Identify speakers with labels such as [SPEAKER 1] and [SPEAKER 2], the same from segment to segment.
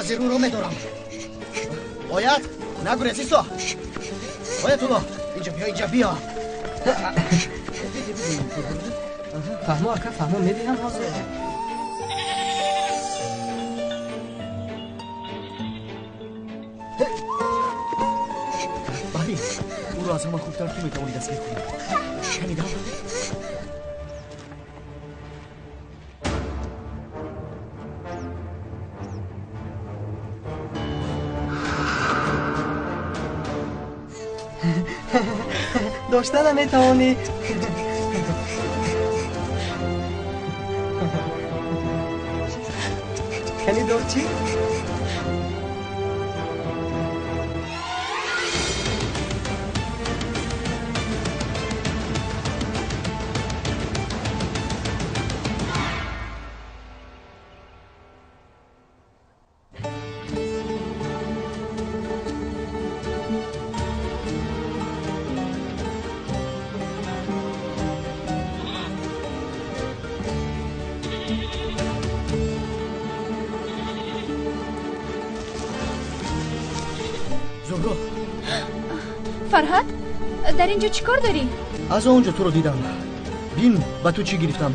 [SPEAKER 1] Ҳозир ӯро медорам. Оят, нагурез, исто. Оятулло, инҷа биё, инҷа биё.
[SPEAKER 2] Фаҳмо, ака, фаҳмо, медиҳам ҳозир.
[SPEAKER 1] Бале, ӯро аз ҳама хубтар ту метавонӣ дастгир кунӣ. Шунидам?
[SPEAKER 2] Дошта наметавонӣ. Кани дор чӣ?
[SPEAKER 3] Фарҳад, дар ин ҷо чӣ кор дорӣ?
[SPEAKER 1] Аз он ҷо туро дидам. Бин, ба ту чӣ гирифтам.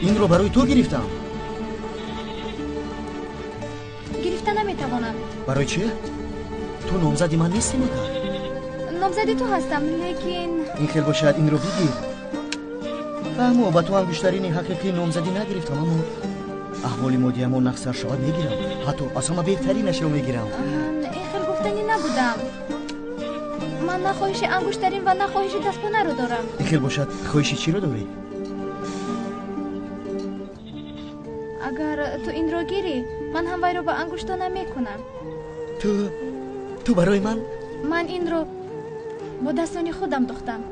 [SPEAKER 1] Инро барои ту гирифтам.
[SPEAKER 3] Гирифта наметавонам.
[SPEAKER 1] Барои чӣ? Ту номзади ман нестӣ, магар?
[SPEAKER 3] Номзади ту ҳастам, лекин
[SPEAKER 1] ин хел бошад, инро бигир. Фаҳмо, ба ту ангуштарини ҳақиқии номзадӣ нагирифтам, аммо аҳволи моддиамон нақсар шавад мегирам. Ҳатто аз ҳама беҳтаринашро мегирам.
[SPEAKER 3] Ин хел гуфтанӣ набудам. Ман на хоҳиши ангуштарин ва на хоҳиши дастпонаро дорам.
[SPEAKER 1] Ин хел бошад, хоҳиши чиро дорӣ?
[SPEAKER 3] Агар ту инро гирӣ, ман ҳам вайро ба ангуштона мекунам.
[SPEAKER 1] Ту барои ман?
[SPEAKER 3] Ман инро бо дастони худам духтам.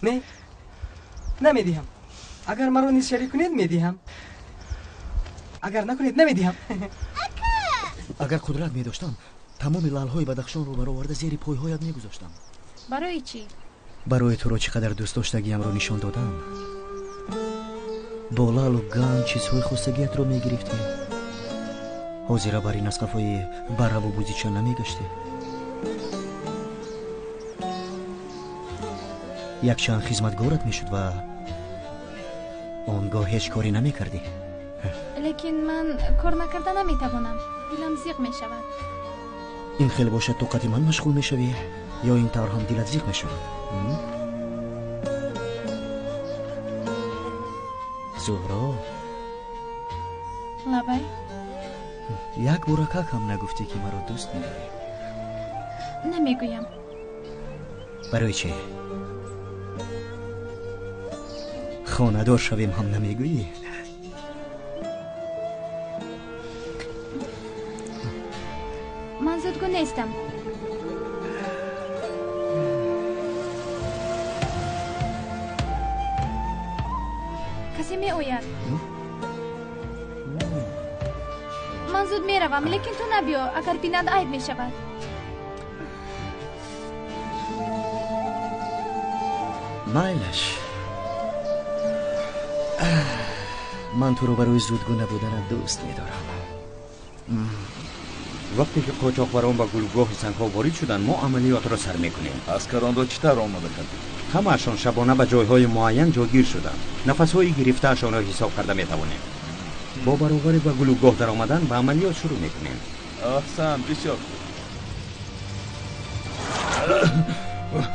[SPEAKER 2] Не, намедиҳам. Агар маро низ шарик кунед, медиҳам. Агар накунед, намедиҳам.
[SPEAKER 1] Агар қудрат медоштам, тамоми лалҳои Бадахшонро бароварда зери пойҳоят мегузоштам.
[SPEAKER 3] Барои чӣ?
[SPEAKER 1] Барои туро чӣ қадар дӯст доштагиамро нишон додам. Бо лалу ганҷ чизҳои хостагиятро мегирифтӣ. Ҳозира бар ин аз қафои барраву бузича намегаштӣ. Якчанд хизматгорат мешуд ва он гоҳ ҳеҷ корӣ намекардӣ.
[SPEAKER 3] Лекин ман кор накарда наметавонам. Дилам зиқ мешавад.
[SPEAKER 1] Ин хел бошад, ту қати ман машғул мешавӣ ё ин тавр ҳам дилат зиқ мешавад? Зуҳро.
[SPEAKER 3] Лабай.
[SPEAKER 1] Як буракак ҳам нагуфтӣ, ки маро дӯст медорӣ.
[SPEAKER 3] Намегӯям.
[SPEAKER 1] Барои чӣ? Хонадор шавем ҳам намегӯӣ?
[SPEAKER 3] Ман зудгӯ нестам. Касе меояд. Ман зуд меравам, лекин ту набиё. Агар бинанд, айб мешавад.
[SPEAKER 1] Майлаш. Ман туро барои зудгӯ набуданат дӯст медорам.
[SPEAKER 4] Вақте ки қочоқбарон ба гулгоҳи сангҳо ворид шуданд, мо амалиётро сар мекунем.
[SPEAKER 5] Аскаронро чӣ тавр омода кардед?
[SPEAKER 4] Ҳамаашон шабона ба ҷойҳои муайян ҷойгир шуданд. Нафасҳои гирифтаашонро ҳисоб карда метавонем. Бо баробари ба гулугоҳ даромадан ба амалиёт шурӯъ мекунем.
[SPEAKER 5] Аҳсан, бисёр хуб.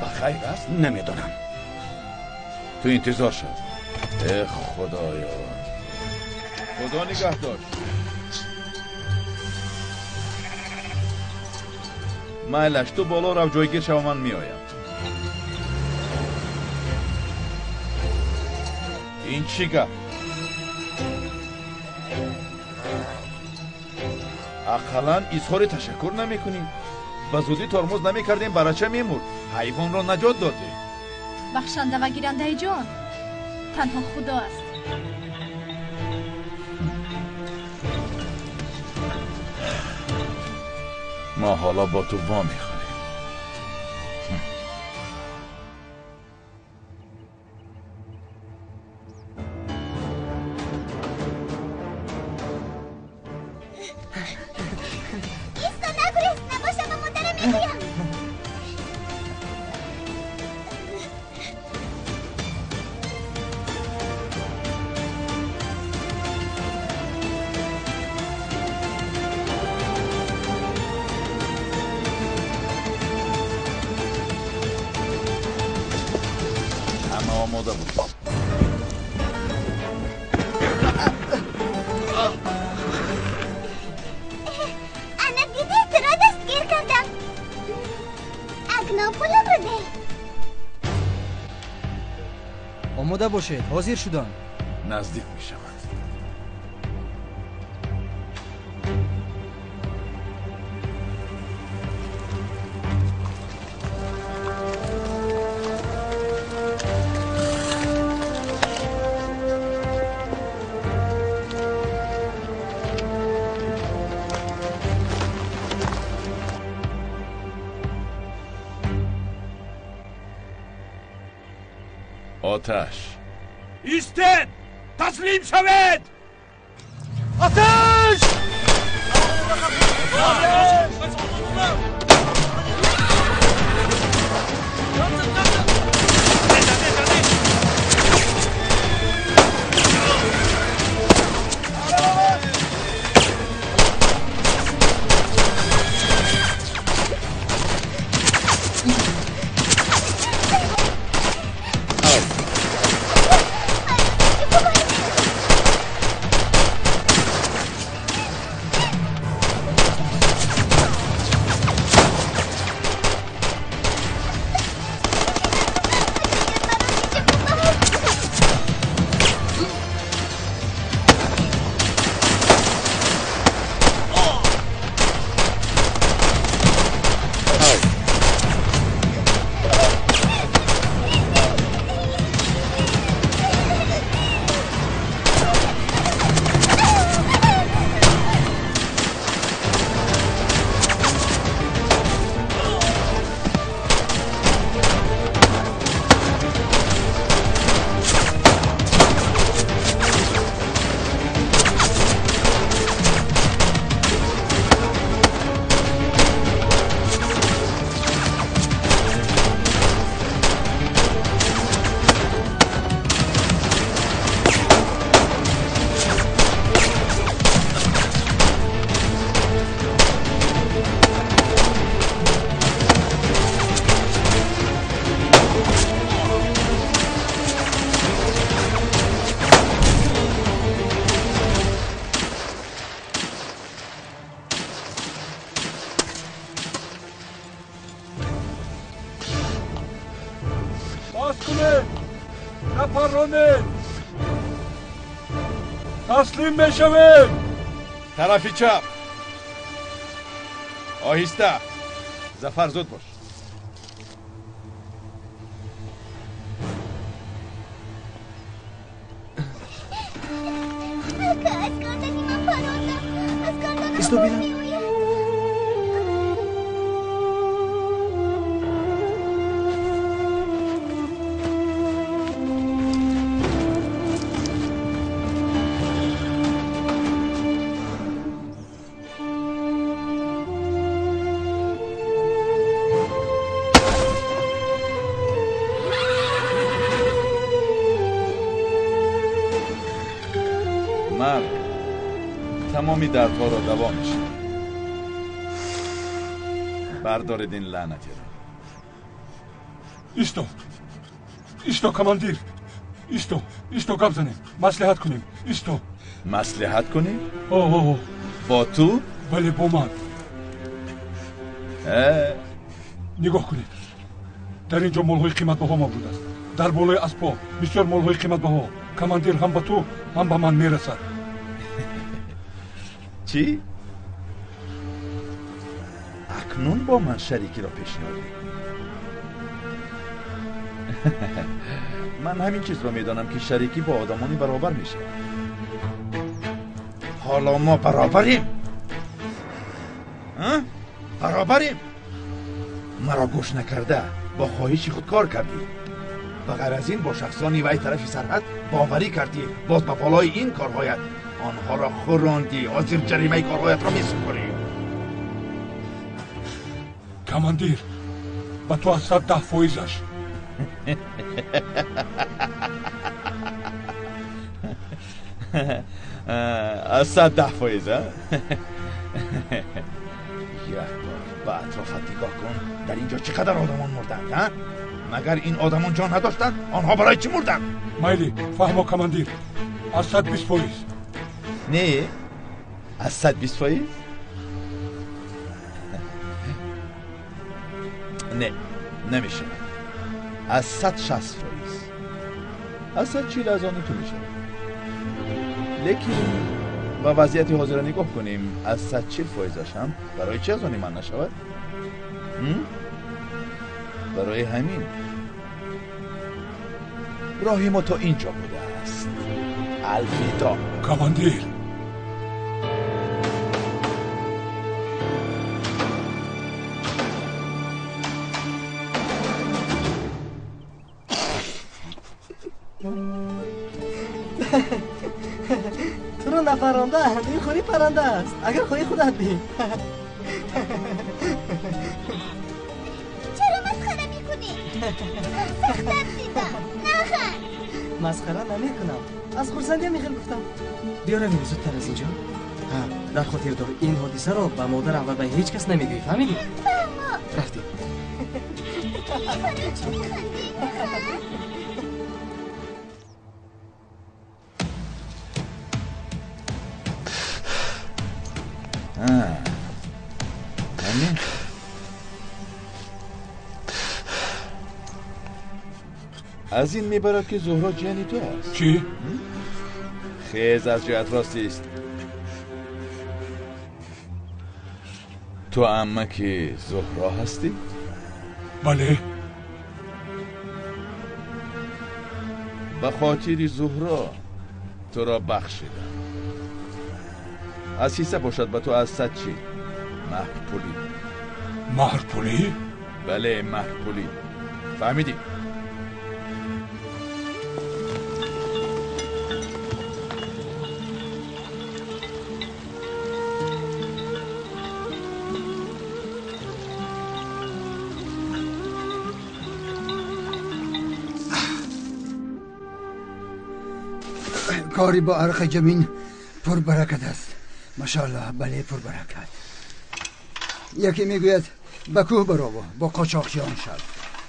[SPEAKER 5] Ба хайр аст?
[SPEAKER 4] Намедонам.
[SPEAKER 5] Ту интизор шав. Э худоё, худо нигаҳ дошт. Майлаш, ту боло рав, ҷойгир шава, ман меоям. Ин чӣ гап? Ақаллан изҳори ташаккур намекунӣ. Ба зудӣ тормоз намекардем, барача мемурд. Ҳайвонро наҷот додем.
[SPEAKER 3] Бахшанда ва гирандаи ҷон танҳо Худо аст.
[SPEAKER 5] Мо ҳоло бо ту во мехӯрем.
[SPEAKER 6] Исто, нагурез, набоша ба модарам мегӯям.
[SPEAKER 5] Ҳама омода буд.
[SPEAKER 6] Ана дидед, туро дастгир кардам. Акнун пуламро деҳ.
[SPEAKER 2] Омода бошед, ҳозир шудам.
[SPEAKER 5] Наздик мешавад. Оташ.
[SPEAKER 7] Истед! Таслим шавед! Оташ! Боз кунед, напарронед, таслим мешавем.
[SPEAKER 5] Тарафи чап. Оҳиста. Зафар, зуд бош.
[SPEAKER 6] Ака, аз гардани ман парондам. Аз гарданам
[SPEAKER 1] Исто
[SPEAKER 6] хун
[SPEAKER 1] бинам.
[SPEAKER 6] меояд.
[SPEAKER 5] Марг тамоми дардҳоро даво мешавад. Бардоред ин лаънатиро.
[SPEAKER 7] Исто, исто, командир, исто, исто, гап занем, маслиҳат кунем, исто.
[SPEAKER 5] Маслиҳат кунем?
[SPEAKER 7] О,
[SPEAKER 5] Бо ту?
[SPEAKER 7] Бале, бо ман. Нигоҳ кунед, дар ин ҷо молҳои қиматбаҳо мавҷуд аст. Дар болои аспҳо бисёр молҳои қиматбаҳо. Командир, ҳам ба ту, ҳам ба ман мерасад.
[SPEAKER 5] Чӣ? Акнун бо ман шарикиро пешниҳод мекунӣ? Ман ҳамин чизро медонам, ки шарикӣ бо одамони баробар мешавад. Ҳоло мо баробарем? Баробарем? Маро гӯш накарда бо хоҳиши худ кор кардӣ. Ба ғайр аз ин бо шахсони вай тарафи сарҳад боварӣ кардӣ. Боз ба болои ин корҳоят онҳоро хӯрондӣ. Ҳозир ҷаримаи корҳоятро месупорӣ.
[SPEAKER 7] Командир, ба ту аз 110 фоизаш.
[SPEAKER 5] Аз 110 фоиз, а? Як бор ба атрофат нигоҳ кун. Дар ин ҷо чӣ қадар одамон мурданд, а? Магар ин одамон ҷон надоштанд? Онҳо барои чӣ мурданд?
[SPEAKER 7] Майли, фаҳмо командир, аз 120 фоиз.
[SPEAKER 5] Не, аз 120 фоиз? Не, намешавад. Аз 160 фоиз. Аз 140 аз они ту мешавад. Лекин ба вазъияти ҳозира нигоҳ кунем, аз 140 фоизаш ҳам барои чӣ аз они ман нашавад? Барои ҳамин роҳи мо то ин ҷо будааст. Алвидо.
[SPEAKER 7] Командир.
[SPEAKER 2] Туро напарондаанд, ин хури паранда аст. Агар хоҳӣ худат бин.
[SPEAKER 6] Чаро масхара мекунӣ? Сахт тарсидам. Наханд.
[SPEAKER 2] Масхара намекунам. Аз хурсандия мехел гуфтам. Биё равем зудтар аз инҷо. Ҳа, дар хотир дор, ин ҳодисаро ба модарам ва ба ҳеҷ кас намегӯӣ, фаҳмидӣ?
[SPEAKER 6] Фаҳмо.
[SPEAKER 2] Рафтем.
[SPEAKER 6] Барои чӣ механдӣ? Наханд.
[SPEAKER 5] Аз ин мебарад, ки Зуҳро ҷияни ту аст.
[SPEAKER 7] Чӣ?
[SPEAKER 5] Хез аз ҷоят рост ист. Ту аммаки Зуҳро ҳастӣ?
[SPEAKER 7] Бале.
[SPEAKER 5] Ба хотири Зуҳро туро бахшидам. Аз ҳисса бошад ба ту аз 140 маҳрпулӣ.
[SPEAKER 7] Маҳрпулӣ?
[SPEAKER 5] Бале, маҳрпулӣ. Фаҳмидӣ?
[SPEAKER 8] کاری با عرق جمین پربرکت است. ماشاءالله. بله، پربرکت. یکی میگوید به کوه برو با قاچاقچیان شد.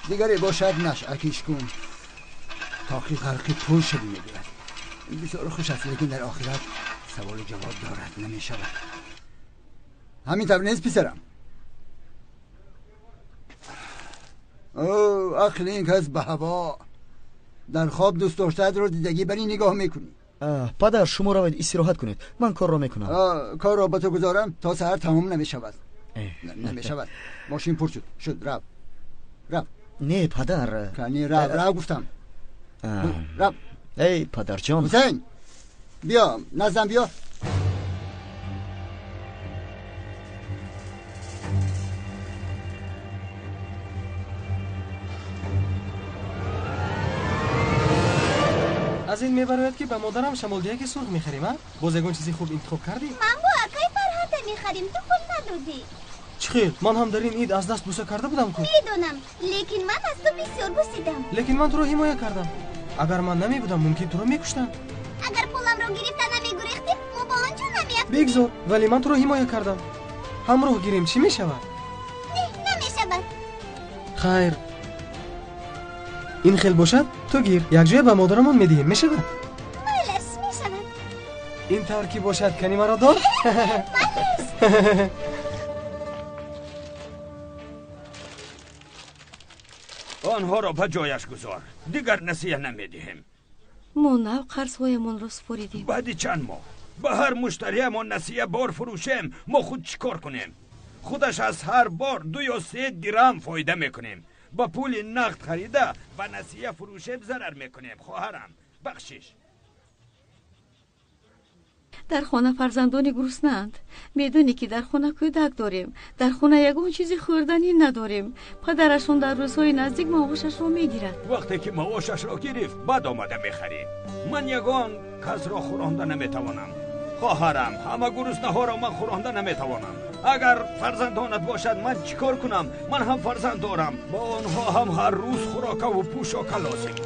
[SPEAKER 8] دیگری باشد نشعکیش کن تا که غرق پول شدی میگوید. بسیار خوش است، لیکن در آخرت سوال جواب دارد نمیشود. همین طور نیست پسرم؟ او عقل این کس به هوا. در خواب دوست داشتت رو دیدگی بری نگاه میکنی.
[SPEAKER 1] падар, шумо равед истироҳат кунед, ман корро мекунам.
[SPEAKER 8] Корро ба ту гузорам то саҳар тамом намешавад. Намешавад. Мошин пур шуд. Шуд, рав, рав.
[SPEAKER 1] Не, падар.
[SPEAKER 8] Кани, рав, рав гуфтам, рав.
[SPEAKER 1] Эй, падарҷон.
[SPEAKER 8] Ҳусайн, биё наздам, биё.
[SPEAKER 2] Аз ин мебарояд, ки ба модарам шамолдиҳаки сурх мехарем, а? Боз ягон чизи хуб интихоб кардӣ?
[SPEAKER 6] Ман бо акай Фарҳада мехарем, ту пул надодӣ.
[SPEAKER 2] Чӣ хел? Ман ҳам дар ин ид аз даст буса карда будам ку.
[SPEAKER 6] Медонам, лекин ман аз ту бисёр бусидам.
[SPEAKER 2] Лекин ман туро ҳимоя кардам. Агар ман намебудам, мумкин туро мекуштанд.
[SPEAKER 6] Агар пуламро гирифта намегурехтӣ, мо ба он ҷо намеафтем.
[SPEAKER 2] Бигзор, вале ман туро ҳимоя кардам. Ҳамроҳ гирем, чӣ мешавад?
[SPEAKER 6] Не, намешавад.
[SPEAKER 2] Хайр, ин хел бошад, ту гир, якҷоя ба модарамон медиҳем, мешавад?
[SPEAKER 6] Майлаш, мешавад.
[SPEAKER 2] Ин тавр ки бошад, кани маро дор.
[SPEAKER 6] Майлаш.
[SPEAKER 4] Онҳоро ба ҷояш гузор. Дигар насия намедиҳем.
[SPEAKER 9] Мо нав қарзҳоямонро супоридем.
[SPEAKER 4] Баъди чанд моҳ ба ҳар муштариамон насия бор фурӯшем, мо худ чӣ кор кунем? Худаш аз ҳар бор 2 ё 3 дирам фоида мекунем. Ба пули нақд харида ба насия фурӯшем зарар мекунем. Хоҳарам, бахшиш.
[SPEAKER 9] Дар хона фарзандони гуруснаанд. Медонӣ ки дар хона кӯдак дорем. Дар хона ягон чизи хӯрданӣ надорем. Падарашон дар рӯзҳои наздик маошашро мегирад.
[SPEAKER 4] Вақте ки маошашро гирифт, баъд омада мехарӣ. Ман ягон касро хӯронда наметавонам. Хоҳарам, ҳама гуруснаҳоро ман хӯронда наметавонам. Агар фарзандонат бошад, ман чӣ кор кунам? Ман ҳам фарзанд дорам. Ба онҳо ҳам ҳар рӯз хӯрокаву пӯшока лозим.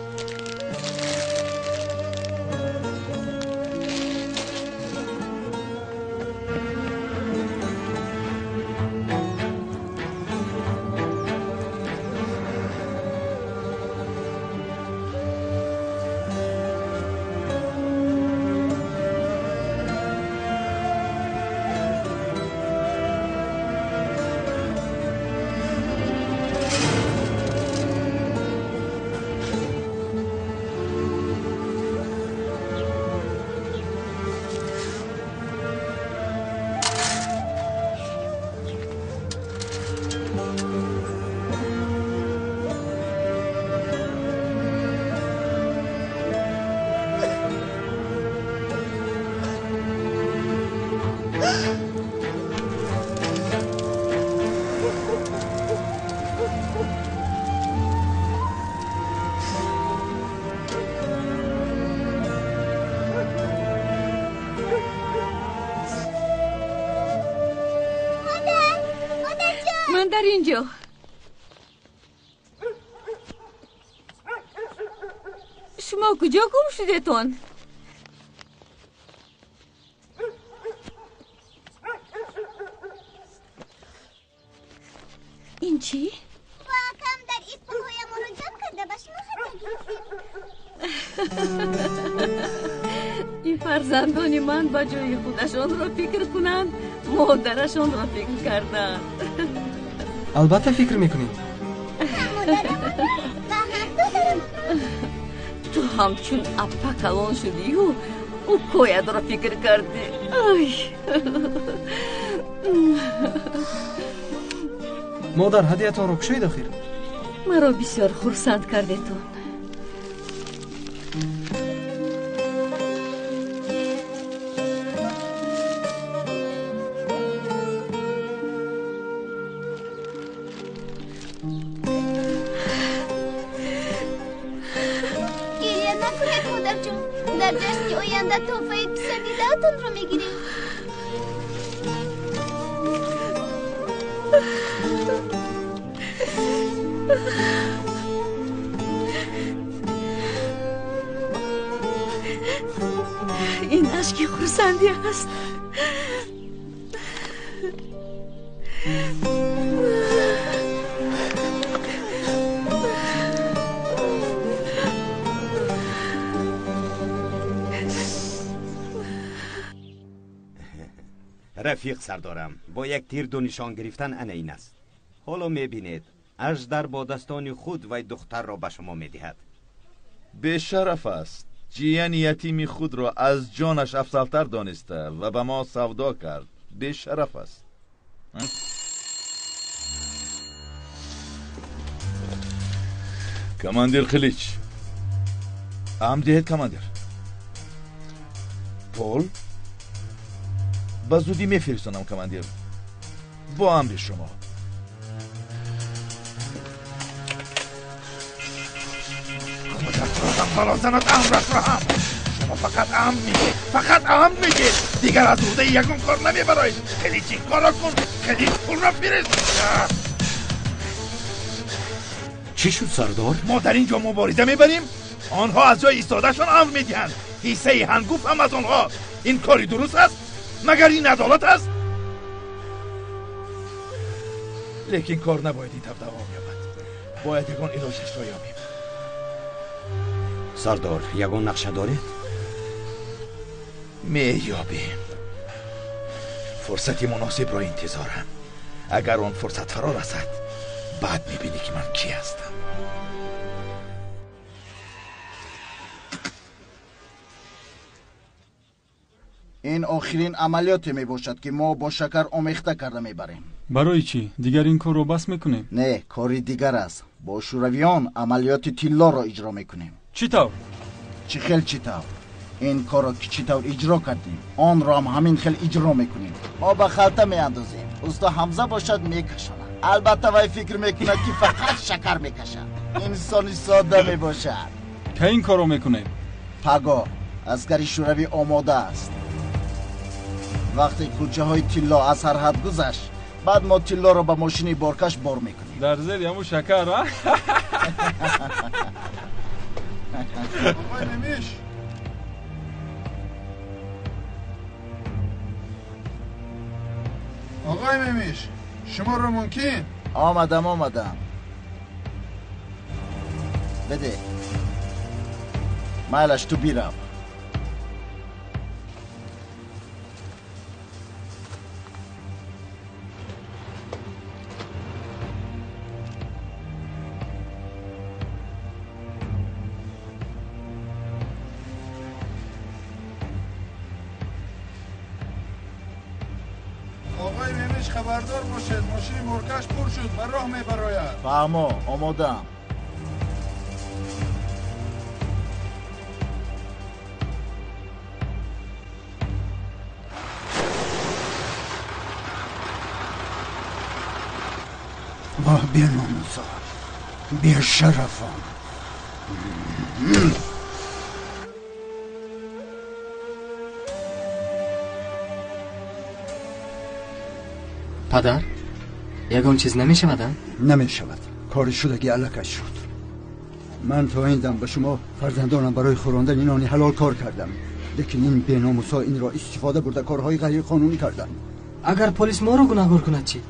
[SPEAKER 9] Дар инҷо. Шумо куҷо гум шудетон? Ин чӣ?
[SPEAKER 6] Бо акам дар ид пулҳоямонро ҷамъ карда ба шумо ҳадя гирифтем.
[SPEAKER 9] Ин фарзандони ман ба ҷои худашонро фикр кунанд, модарашонро фикр карданд.
[SPEAKER 2] Албатта фикр мекунем.
[SPEAKER 9] Ту ҳамчун аппа калон шудию укоятро фикр кардӣ.
[SPEAKER 2] Модар, ҳадиятонро кушоед охир.
[SPEAKER 9] Маро бисёр хурсанд кардетон.
[SPEAKER 6] Дар ҷашни оянда тӯҳфаи писандидаатонро мегирем.
[SPEAKER 9] Ин ашки хурсандӣ аст.
[SPEAKER 4] Рафиқ сардорам, бо як тир ду нишон гирифтан ана ин аст. Ҳоло мебинед, аждар бо дастони худ вай духтарро ба шумо медиҳад.
[SPEAKER 5] Бешараф аст. Ҷияни ятими худро аз ҷонаш афзалтар дониста ва ба мо савдо кард. Бешараф аст. Командир Қилич. Амр диҳед, командир. Пул? Ба зудӣ мефиристонам, командир. Бо амри шумо. Худат бало занад, амратро ҳам. Шумо фақат амр мегед, фақат амр мегед. Дигар аз уҳдаи ягон кор намебароед. Қилич, ин корро кун, Қилич, пулро фирист.
[SPEAKER 4] Чӣ шуд, сардор?
[SPEAKER 5] Мо дар ин ҷо мубориза мебарем. Онҳо аз ҷои истодаашон амр медиҳанд. Ҳиссаи ҳангуф ҳам аз онҳо. Ин кори дуруст аст? Магар ин адолат аст? Лекин кор набояд ин тавр давом ёбад. Бояд ягон илоҷашро ёбем.
[SPEAKER 4] Сардор, ягон нақша доред?
[SPEAKER 5] Меёбем. Фурсати муносибро интизорам. Агар он фурсат фаро расад, баъд мебинӣ ки ман кӣ ҳастам.
[SPEAKER 10] Ин охирин амалиёте мебошад, ки мо бо шакар омехта карда мебарем.
[SPEAKER 11] Барои чӣ? Дигар ин корро бас мекунем?
[SPEAKER 10] Не, кори дигар аст. Бо шӯравиён амалиёти тиллоро иҷро мекунем.
[SPEAKER 11] Чӣ тавр?
[SPEAKER 10] Чӣ хел чӣ тавр? Ин корро ки чӣ тавр иҷро кардем, онро ҳам ҳамин хел иҷро мекунем. Мо ба халта меандозем. Усто Ҳамза бошад мекашонад. Албатта вай фикр мекунад, ки фақат шакар мекашад. Инсони содда мебошад.
[SPEAKER 11] Кай ин корро мекунем?
[SPEAKER 10] Паго аскари шӯравӣ омода аст. Вақте кӯчаҳои тилло аз сарҳад гузашт, баъд мо тиллоро ба мошини боркаш бор мекунем.
[SPEAKER 11] Дар зери ҳамун шакар, а?
[SPEAKER 5] Оқои Мемиш! Оқои Мемиш, шуморо мумкин?
[SPEAKER 10] Омадам, омадам. Беде. Майлаш, ту бирав.
[SPEAKER 5] Хабардор бошед, мошини боркаш пур шуд, ба роҳ мебарояд.
[SPEAKER 10] Фаҳмо, омодаам.
[SPEAKER 8] Воҳ, беномусо, бешарафон!
[SPEAKER 2] Падар, ягон чиз намешавад, а?
[SPEAKER 8] Намешавад. Кори шудаги аллакай шуд. Ман то ин дам ба шумо фарзандонам барои хӯрондани нони ҳалол кор кардам, лекин ин беномусҳо инро истифода бурда корҳои ғайриқонунӣ карданд.
[SPEAKER 2] Агар полис моро гунаҳгор кунад чӣ?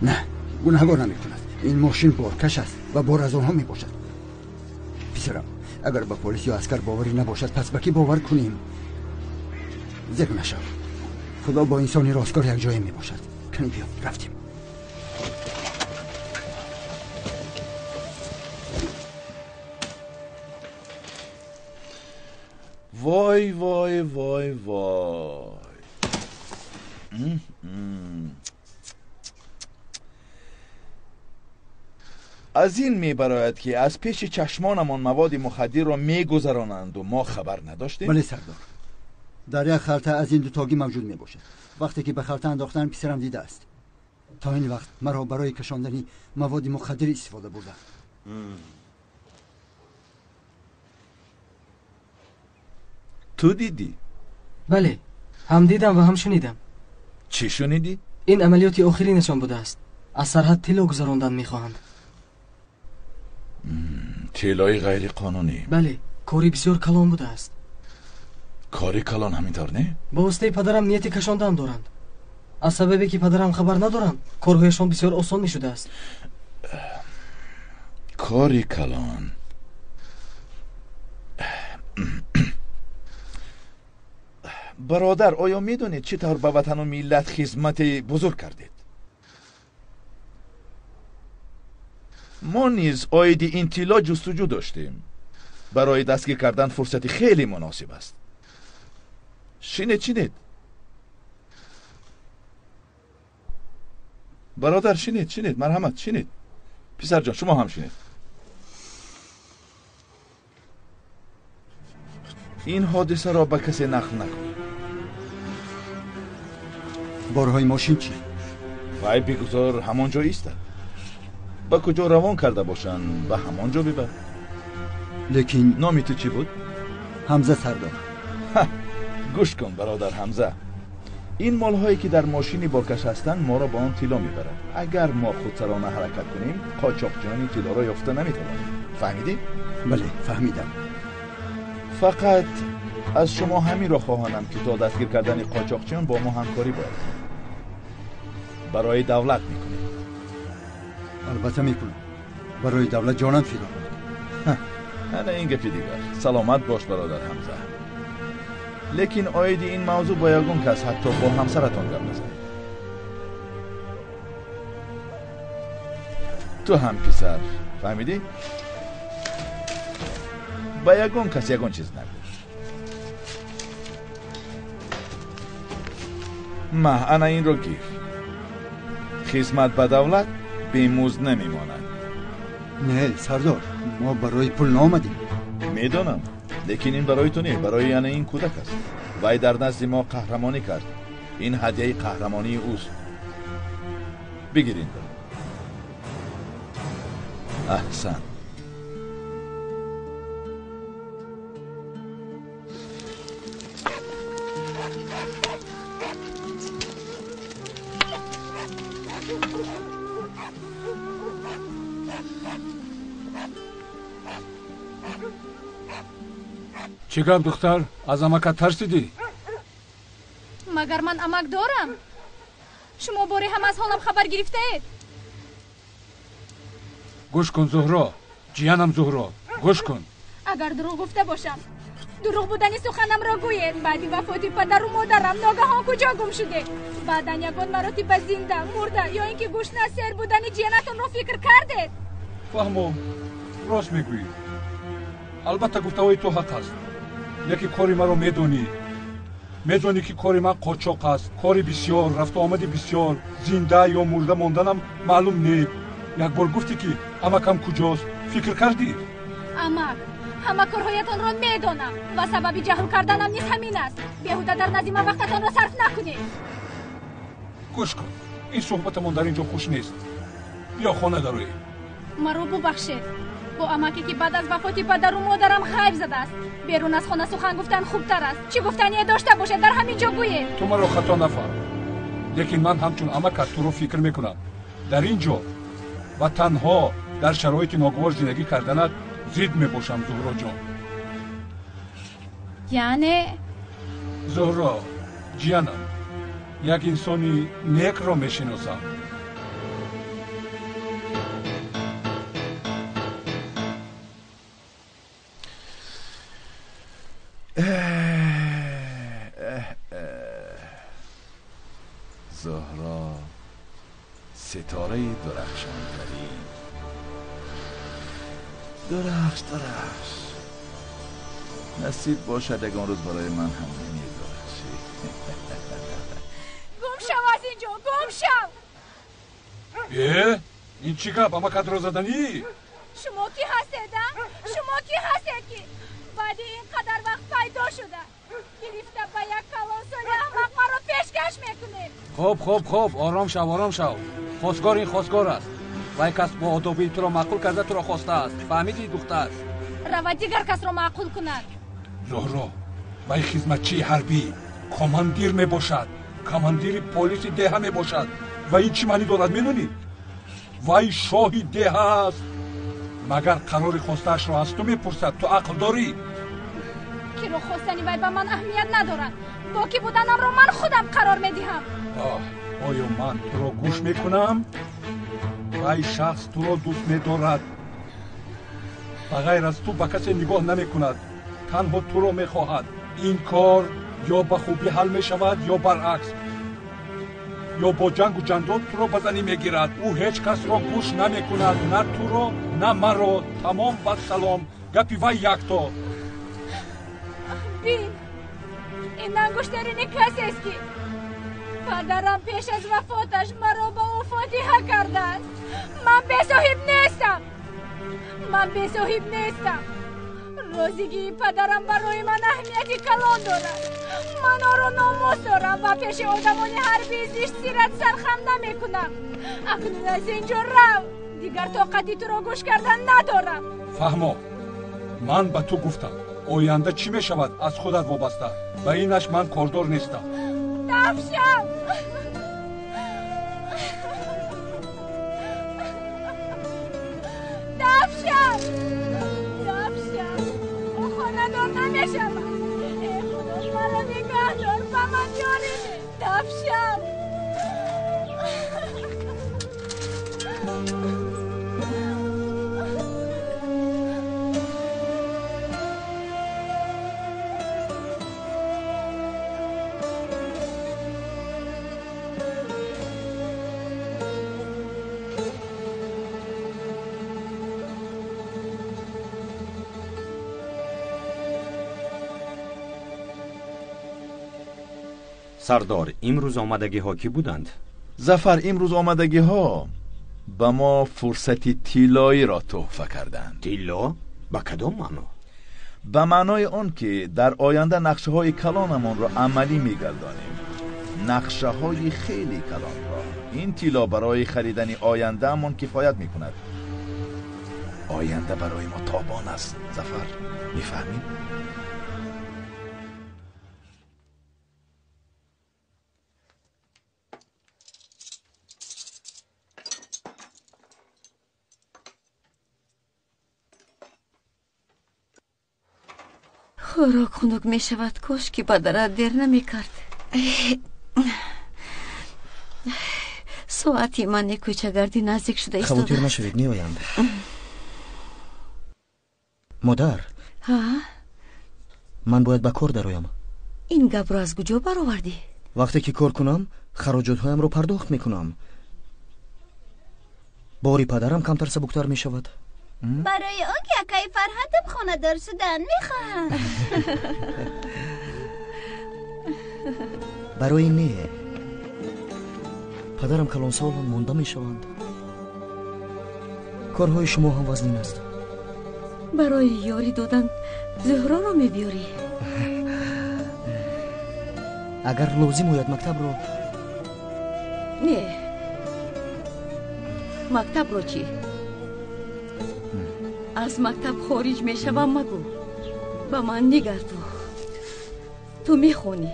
[SPEAKER 8] Не, гунаҳгор намекунад. Ин мошин боркаш аст ва бор аз онҳо мебошад. Писарам, агар ба полис ё аскар боварӣ набошад, пас ба кӣ бовар кунем? Зег нашав. Худо бо инсони росткор якҷоя мебошад. Кани биё, рафтем.
[SPEAKER 5] Вой, вой, вой, вой. Аз ин мебарояд, ки аз пеши чашмонамон маводи мухаддирро мегузаронанду мо хабар надоштем?
[SPEAKER 8] Бале, сардор. Дар як халта аз ин дутогӣ мавҷуд мебошад. Вақте ки ба халта андохтан писарам дидааст. То ин вақт маро барои кашондани маводи мухаддир истифода бурданд.
[SPEAKER 5] Ту дидӣ?
[SPEAKER 2] Бале, ҳам дидам ва ҳам шунидам.
[SPEAKER 5] Чӣ шунидӣ?
[SPEAKER 2] Ин амалиёти охиринашон будааст. Аз сарҳад тилло гузарондан мехоҳанд.
[SPEAKER 5] Тиллои ғайриқонунӣ?
[SPEAKER 2] Бале, кори бисёр калон будааст.
[SPEAKER 5] Кори калон ҳамин тавр, не?
[SPEAKER 2] Ба воситаи падарам нияти кашондан доранд. Аз сабабе ки падарам хабар надоранд, корҳояшон бисёр осон мешудааст.
[SPEAKER 5] Кори калон. Бародар, оё медонед чӣ тавр ба ватану миллат хизмати бузург кардед? Мо низ оиди ин тилло ҷустуҷӯ доштем. Барои дастгир кардан фурсати хеле муносиб аст. Шинед, шинед. Бародар, шинед, шинед, марҳамат, шинед. Писарҷон, шумо ҳам шинед. Ин ҳодисаро ба касе нақл накунед.
[SPEAKER 8] Борҳои мошин чӣ?
[SPEAKER 5] Вай бигузор ҳамон ҷо истад. Ба куҷо равон карда бошанд, ба ҳамон ҷо бибар.
[SPEAKER 8] Лекин
[SPEAKER 5] номи ту чӣ буд?
[SPEAKER 8] Ҳамза, сардор.
[SPEAKER 5] Гӯш кун, бародар Ҳамза. Ин молҳое ки дар мошини боркаш ҳастанд, моро ба он тилло мебарад. Агар мо худсарона ҳаракат кунем, қочоқчиёни тиллоро ёфта наметавонем. Фаҳмидӣ?
[SPEAKER 8] Бале, фаҳмидам.
[SPEAKER 5] Фақат аз шумо ҳаминро хоҳонам, ки то дастгир кардани қочоқчиён бо мо ҳамкорӣ бояд кунед. Барои давлат мекунед.
[SPEAKER 8] Албатта мекунам. Барои давлат ҷонам фидо.
[SPEAKER 5] Ана ин гапи дигар. Саломат бош, бародар Ҳамза. Лекин оиди ин мавзӯъ бо ягон кас, ҳатто бо ҳамсаратон гап назанед. Ту ҳам писар, фаҳмидӣ? Ба ягон кас ягон чиз нагӯ. Ма, ана инро гир. Хизмат ба давлат бемузд намемонад.
[SPEAKER 8] Не, сардор, мо барои пул наомадем.
[SPEAKER 5] Медонам, лекин ин барои ту не, барои ана ин кӯдак аст. Вай дар назди мо қаҳрамонӣ кард. Ин ҳадияи қаҳрамонии ӯст. Бигир инро. Аҳсан.
[SPEAKER 7] Чӣ гап, духтар, аз амакат тарсидӣ?
[SPEAKER 3] Магар ман амак дорам? Шумо боре ҳам аз ҳолам хабар гирифтаед?
[SPEAKER 7] Гӯш кун, Зуҳро, ҷиянам Зуҳро, гӯш кун.
[SPEAKER 3] Агар дурӯғ гуфта бошам, дурӯғ будани суханамро гӯед. Баъди вафоти падару модарам ногаҳон куҷо гум шудед? Баъдан ягон маротиба зинда, мурда ё ин ки гӯшна сер будани ҷиянатонро фикр кардед?
[SPEAKER 7] Фаҳмом, рост мегӯӣ. Албатта гуфтаҳои ту ҳақ аст. Лекин кори маро медонӣ. Медонӣ ки кори ман қочоқ аст, кори бисёр, рафтуомади бисёр, зинда ё мурда монданам маълум не. Як бор гуфтӣ ки амакам куҷост, фикр кардӣ?
[SPEAKER 3] Амак, ҳама корҳоятонро медонам ва сабаби ҷаҳл карданам низ ҳамин аст. Беҳуда дар назди ман вақтатонро сарф накунед.
[SPEAKER 7] Гӯш кун, ин суҳбатамон дар ин ҷо хуш нест. Биё хона дароем.
[SPEAKER 3] Маро бубахшед. Бо амаке ки баъд аз вафоти падару модарам ғайб задааст, берун аз хона сухан гуфтан хубтар аст. Чӣ гуфтание дошта бошед, дар ҳамин ҷо гӯед.
[SPEAKER 7] Ту маро хато нафаҳм, лекин ман ҳамчун амакат туро фикр мекунам. Дар ин ҷо ва танҳо дар шароити ногувор зиндагӣ карданат зид мебошам, Зуҳроҷон.
[SPEAKER 3] Яъне?
[SPEAKER 7] Зуҳро, ҷиянам, як инсони некро мешиносам.
[SPEAKER 5] Зуҳро, ситораи дурахшонтарин. Дурахш, дурахш. Насиб бошад ягон рӯз барои ман ҳам медурахшӣ.
[SPEAKER 3] Гум шав аз ин ҷо, гум шав!
[SPEAKER 7] Э, ин чӣ гап, амакатро заданӣ?
[SPEAKER 3] Шумо кӣ ҳастед, а? Шумо кӣ ҳастед ки баъди ин қадар вақт пайдо шуда гирифта ба як калонсоли аҳмақ маро пешкаш мекунед?
[SPEAKER 12] Хоб, хоб, хоб, ором шав, ором шав. Хостгор ин хостгор аст. Вай кас бо одобии туро маъқул карда туро хостааст. Фаҳмидӣ, духтар?
[SPEAKER 3] Рава дигар касро маъқул кунад.
[SPEAKER 7] Зуҳро, вай хизматчии ҳарбӣ, командир мебошад, командири полиси деҳа мебошад. Ва ин чӣ маънӣ дорад, медонӣ? Вай шоҳи деҳа аст. Магар қарори хостаашро аз ту мепурсад? Ту ақл дорӣ?
[SPEAKER 3] Киро хостани вай ба ман аҳамият надорад. Бо кӣ буданамро ман худам қарор медиҳам.
[SPEAKER 7] Оҳ, оё ман туро гӯш мекунам? Вай шахс туро дӯст медорад. Ба ғайр аз ту ба касе нигоҳ намекунад. Танҳо туро мехоҳад. Ин кор ё ба хубӣ ҳал мешавад, ё баръакс. Ё бо ҷангу ҷандол туро ба занӣ мегирад. Ӯ ҳеҷ касро гӯш намекунад, на туро, на маро. Тамом, вассалом. Гапи вай якто.
[SPEAKER 3] Бин, ин ангуштарини касест ки падарам пеш аз вафоташ маро ба ӯ фотиҳа кардааст. Ман бесоҳиб нестам. Ман бесоҳиб нестам. Розигии падарам барои ман аҳамияти калон дорад. Ман оро номус дорам ва пеши одамони ҳарбии зишт сират сархам намекунам. Акнун аз ин ҷо рав. Дигар тоқати туро гӯш кардан надорам.
[SPEAKER 7] Фаҳмо, ман ба ту гуфтам. Оянда чӣ мешавад аз худат вобаста. Ба инаш ман кордор нестам.
[SPEAKER 3] Тафшам! Тафшам! Тафшам! Ӯ хонадор намешавад. Э худо, маро нигаҳ дор, ба ман ёрӣ деҳ. Тафшам!
[SPEAKER 4] Сардор, имрӯз омадагиҳо кӣ буданд?
[SPEAKER 5] Зафар, имрӯз омадагиҳо ба мо фурсати тиллоиро тӯҳфа карданд.
[SPEAKER 4] Тилло? Ба кадом маъно?
[SPEAKER 5] Ба маънои он ки дар оянда нақшаҳои калонамонро амалӣ мегардонем. Нақшаҳои хеле калонро. Ин тилло барои харидани ояндаамон кифоят мекунад. Оянда барои мо тобон аст, Зафар. Мефаҳмӣ?
[SPEAKER 9] Хӯрок хунук мешавад. Кош ки падарат дер намекард. Соати ман кӯчагардӣ наздик шуда
[SPEAKER 1] Хавотир
[SPEAKER 9] истодааст.
[SPEAKER 1] нашавед, меоянд. Модар,
[SPEAKER 9] Ҳа,
[SPEAKER 1] ман бояд ба кор дароям.
[SPEAKER 9] Ин гапро аз куҷо баровардӣ?
[SPEAKER 1] Вақте ки кор кунам, хароҷотҳоямро пардохт мекунам. Бори падарам камтар сабуктар мешавад.
[SPEAKER 6] Барои он ки акаи Фарҳадам хонадор шудан мехоҳам.
[SPEAKER 1] Барои не. Падарам калонсоланд, монда мешаванд. Корҳои шумо ҳам вазнин аст.
[SPEAKER 9] Барои ёрӣ додан Зуҳроро мебиёрӣ?
[SPEAKER 1] Агар лозим ояд, мактабро.
[SPEAKER 9] Не, мактабро чӣ? Аз мактаб хориҷ мешавам магӯ. Ба ман нигар. Ту мехонӣ,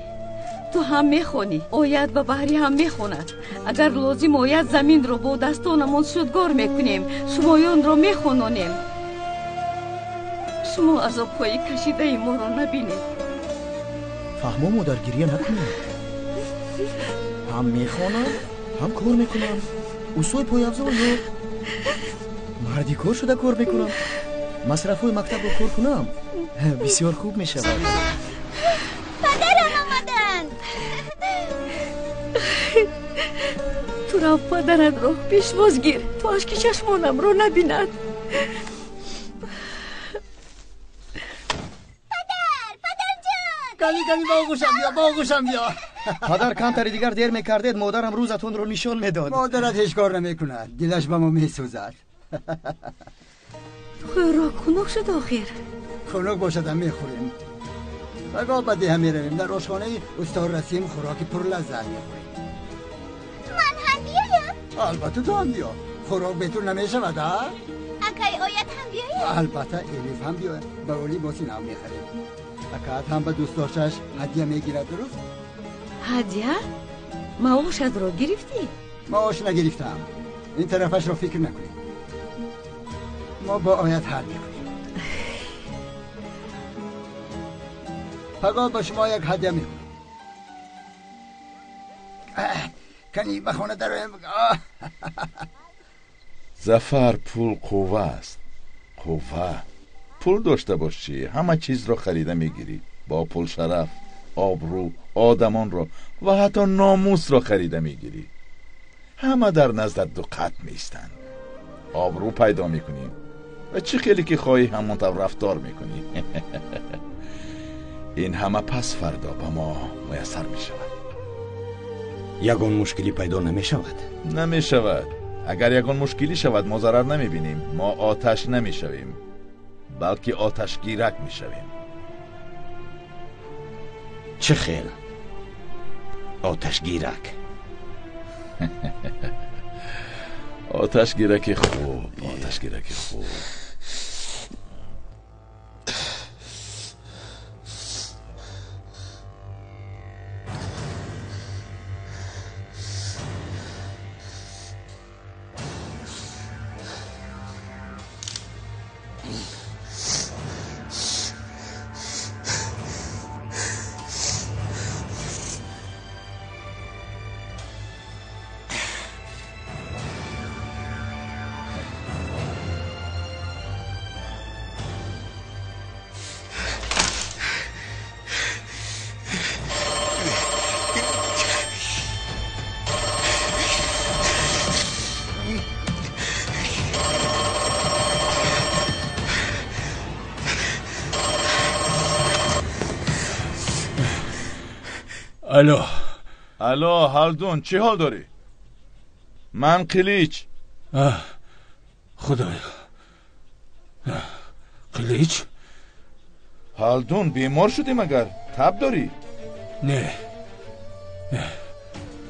[SPEAKER 9] ту ҳам мехонӣ, Оят ба баҳрӣ ҳам мехонад. Агар лозим ояд, заминро бо дастонамон шудгор мекунем, шумоёнро мехононем. Шумо азобҳои кашидаи моро набинед.
[SPEAKER 1] Фаҳмо, модар, гирья накунед. Ҳам мехонам, ҳам кор мекунам. Устои пойафзол ё марди кор шуда кор мекунам. Масрафҳои мактабро кор кунам, бисёр хуб мешавад.
[SPEAKER 6] Падарам омаданд.
[SPEAKER 9] Ту рав, падаратро пешвоз гир, то ашки чашмонамро набинад.
[SPEAKER 8] Кани, кани, ба оғӯшам биё, ба оғӯшам биё.
[SPEAKER 1] Падар, камтари дигар дер мекардед, модарам рӯзатонро нишон медод.
[SPEAKER 8] Модарат ҳеҷ кор намекунад, дилаш ба мо месӯзад.
[SPEAKER 9] Хӯрок хунук шуд охир.
[SPEAKER 8] Хунук бошадам, мехӯрем. Пагоҳ ба деҳа меравем, дар ошхонаи устод Расим хӯроки пурлаззат мехӯрем.
[SPEAKER 6] Ман ҳам биёям?
[SPEAKER 8] Албатта, ту ҳам биё. Хӯрок бе ту намешавад, а?
[SPEAKER 6] Акаи Оят ҳам биёяд?
[SPEAKER 8] Албатта, Элиф ҳам биёяд. Ба ӯ либоси нав мехарем. Акаат ҳам ба дӯстдоштааш ҳадя мегирад, дуруст?
[SPEAKER 9] Ҳадя? Маошатро гирифтӣ?
[SPEAKER 8] Маош нагирифтаам. Ин тарафашро фикр накунед, мо бо Оят ҳал мекунем. Пагоҳ ба шумо як ҳадя мекунем. Кани, ба хона дароем.
[SPEAKER 5] Зафар, пул қувва аст, қувва. Пул дошта бошӣ, ҳама чизро харида мегирӣ. Бо пул шараф, обрӯ, одамонро ва ҳатто номусро харида мегирӣ. Ҳама дар наздат дуқат меистанд. Обрӯ пайдо мекунӣ ва чӣ хеле ки хоҳӣ, ҳамон тавр рафтор мекунӣ. Ин ҳама пас фардо ба мо муяссар мешавад.
[SPEAKER 4] Ягон мушкилӣ пайдо намешавад?
[SPEAKER 5] Намешавад. Агар ягон мушкилӣ шавад, мо зарар намебинем. Мо оташ намешавем, балки оташгирак мешавем.
[SPEAKER 4] Чӣ хел оташгирак?
[SPEAKER 5] Оташгираки хуб, оташгираки хуб.
[SPEAKER 7] Алло.
[SPEAKER 5] Алло, Ҳалдун, чӣ ҳол дорӣ? Ман Қилич.
[SPEAKER 7] Худоё, Қилич?
[SPEAKER 5] Ҳалдун, бемор шудӣ магар? Таб дорӣ?
[SPEAKER 7] Не,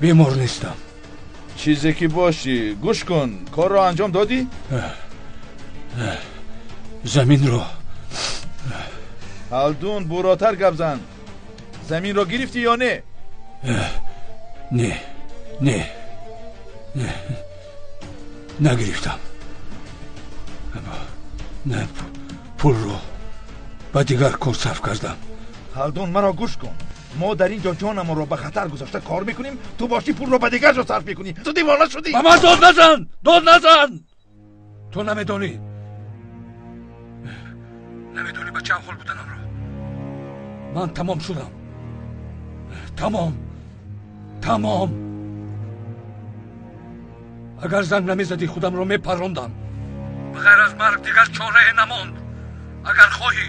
[SPEAKER 7] бемор нестам.
[SPEAKER 5] Чизе ки бошӣ, гӯш кун, корро анҷом додӣ?
[SPEAKER 7] Заминро.
[SPEAKER 5] Ҳалдун, буротар гап зан. Заминро гирифтӣ ё не?
[SPEAKER 7] Не, не, не, нагирифтам. Не, пулро ба дигар кор сарф кардам.
[SPEAKER 5] Ҳалдун, маро гӯш кун. Мо дар ин ҷо ҷонамонро ба хатар гузошта кор мекунем, ту бошӣ пулро ба дигар ҷо сарф мекунӣ. Ту девона шудӣ.
[SPEAKER 7] Ба ман дод назан, дод назан. Ту намедонӣ, намедонӣ ба чӣ аҳвол буданамро. Ман тамом шудам, тамом, тамом. Агар занг намезадӣ, худамро мепарондам. Ба ғайр аз марг дигар чорае намонд. Агар хоҳӣ,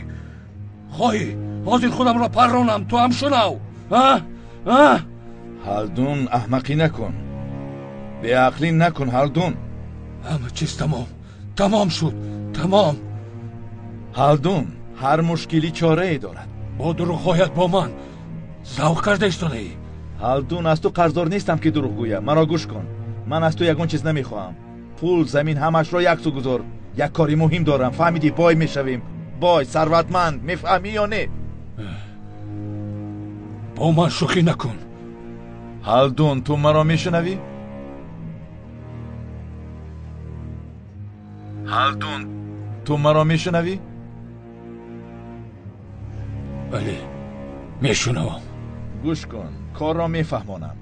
[SPEAKER 7] хоҳӣ ҳозир худамро парронам, ту ҳам шунав.
[SPEAKER 5] Ҳалдун, аҳмақӣ накун, беақлӣ накун. Ҳалдун,
[SPEAKER 7] ҳама чиз тамом, тамом шуд, тамом.
[SPEAKER 5] Ҳалдун, ҳар мушкилӣ чорае дорад.
[SPEAKER 7] Бо дурӯғҳоят бо ман завқ карда истодаӣ.
[SPEAKER 5] Ҳалдун, аз ту қарздор нестам ки дурӯғ гӯям. Маро гӯш кун, ман аз ту ягон чиз намехоҳам. Пул, замин, ҳамашро яксу гузор. Як кори муҳим дорам, фаҳмидӣ? Бой мешавем, бой, сарватманд, мефаҳмӣ ё не?
[SPEAKER 7] Бо ман шӯхӣ накун.
[SPEAKER 5] Ҳалдун, ту маро мешунавӣ? Ҳалдун, ту маро мешунавӣ?
[SPEAKER 7] Бале, мешунавам.
[SPEAKER 5] Гӯш кун, корро мефаҳмонам.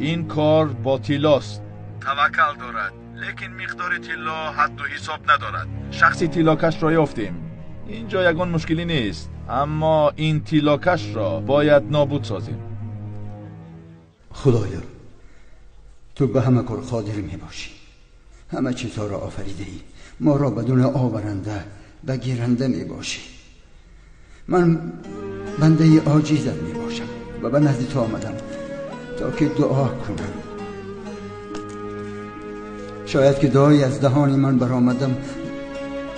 [SPEAKER 5] Ин кор бо тиллост. Таваккал дорад, лекин миқдори тилло ҳадду ҳисоб надорад. Шахси тиллокашро ёфтем. Ин ҷо ягон мушкилӣ нест, аммо ин тиллокашро бояд нобуд созем.
[SPEAKER 8] Худоё, ту ба ҳама кор қодир мебошӣ. Ҳама чизҳоро офаридаӣ. Моро ба дунё оваранда ва гиранда мебошӣ. Ман бандаи оҷизат мебошам ва ба назди ту омадам то ки дуо кунам. Шояд ки дуое аз даҳони ман баромадам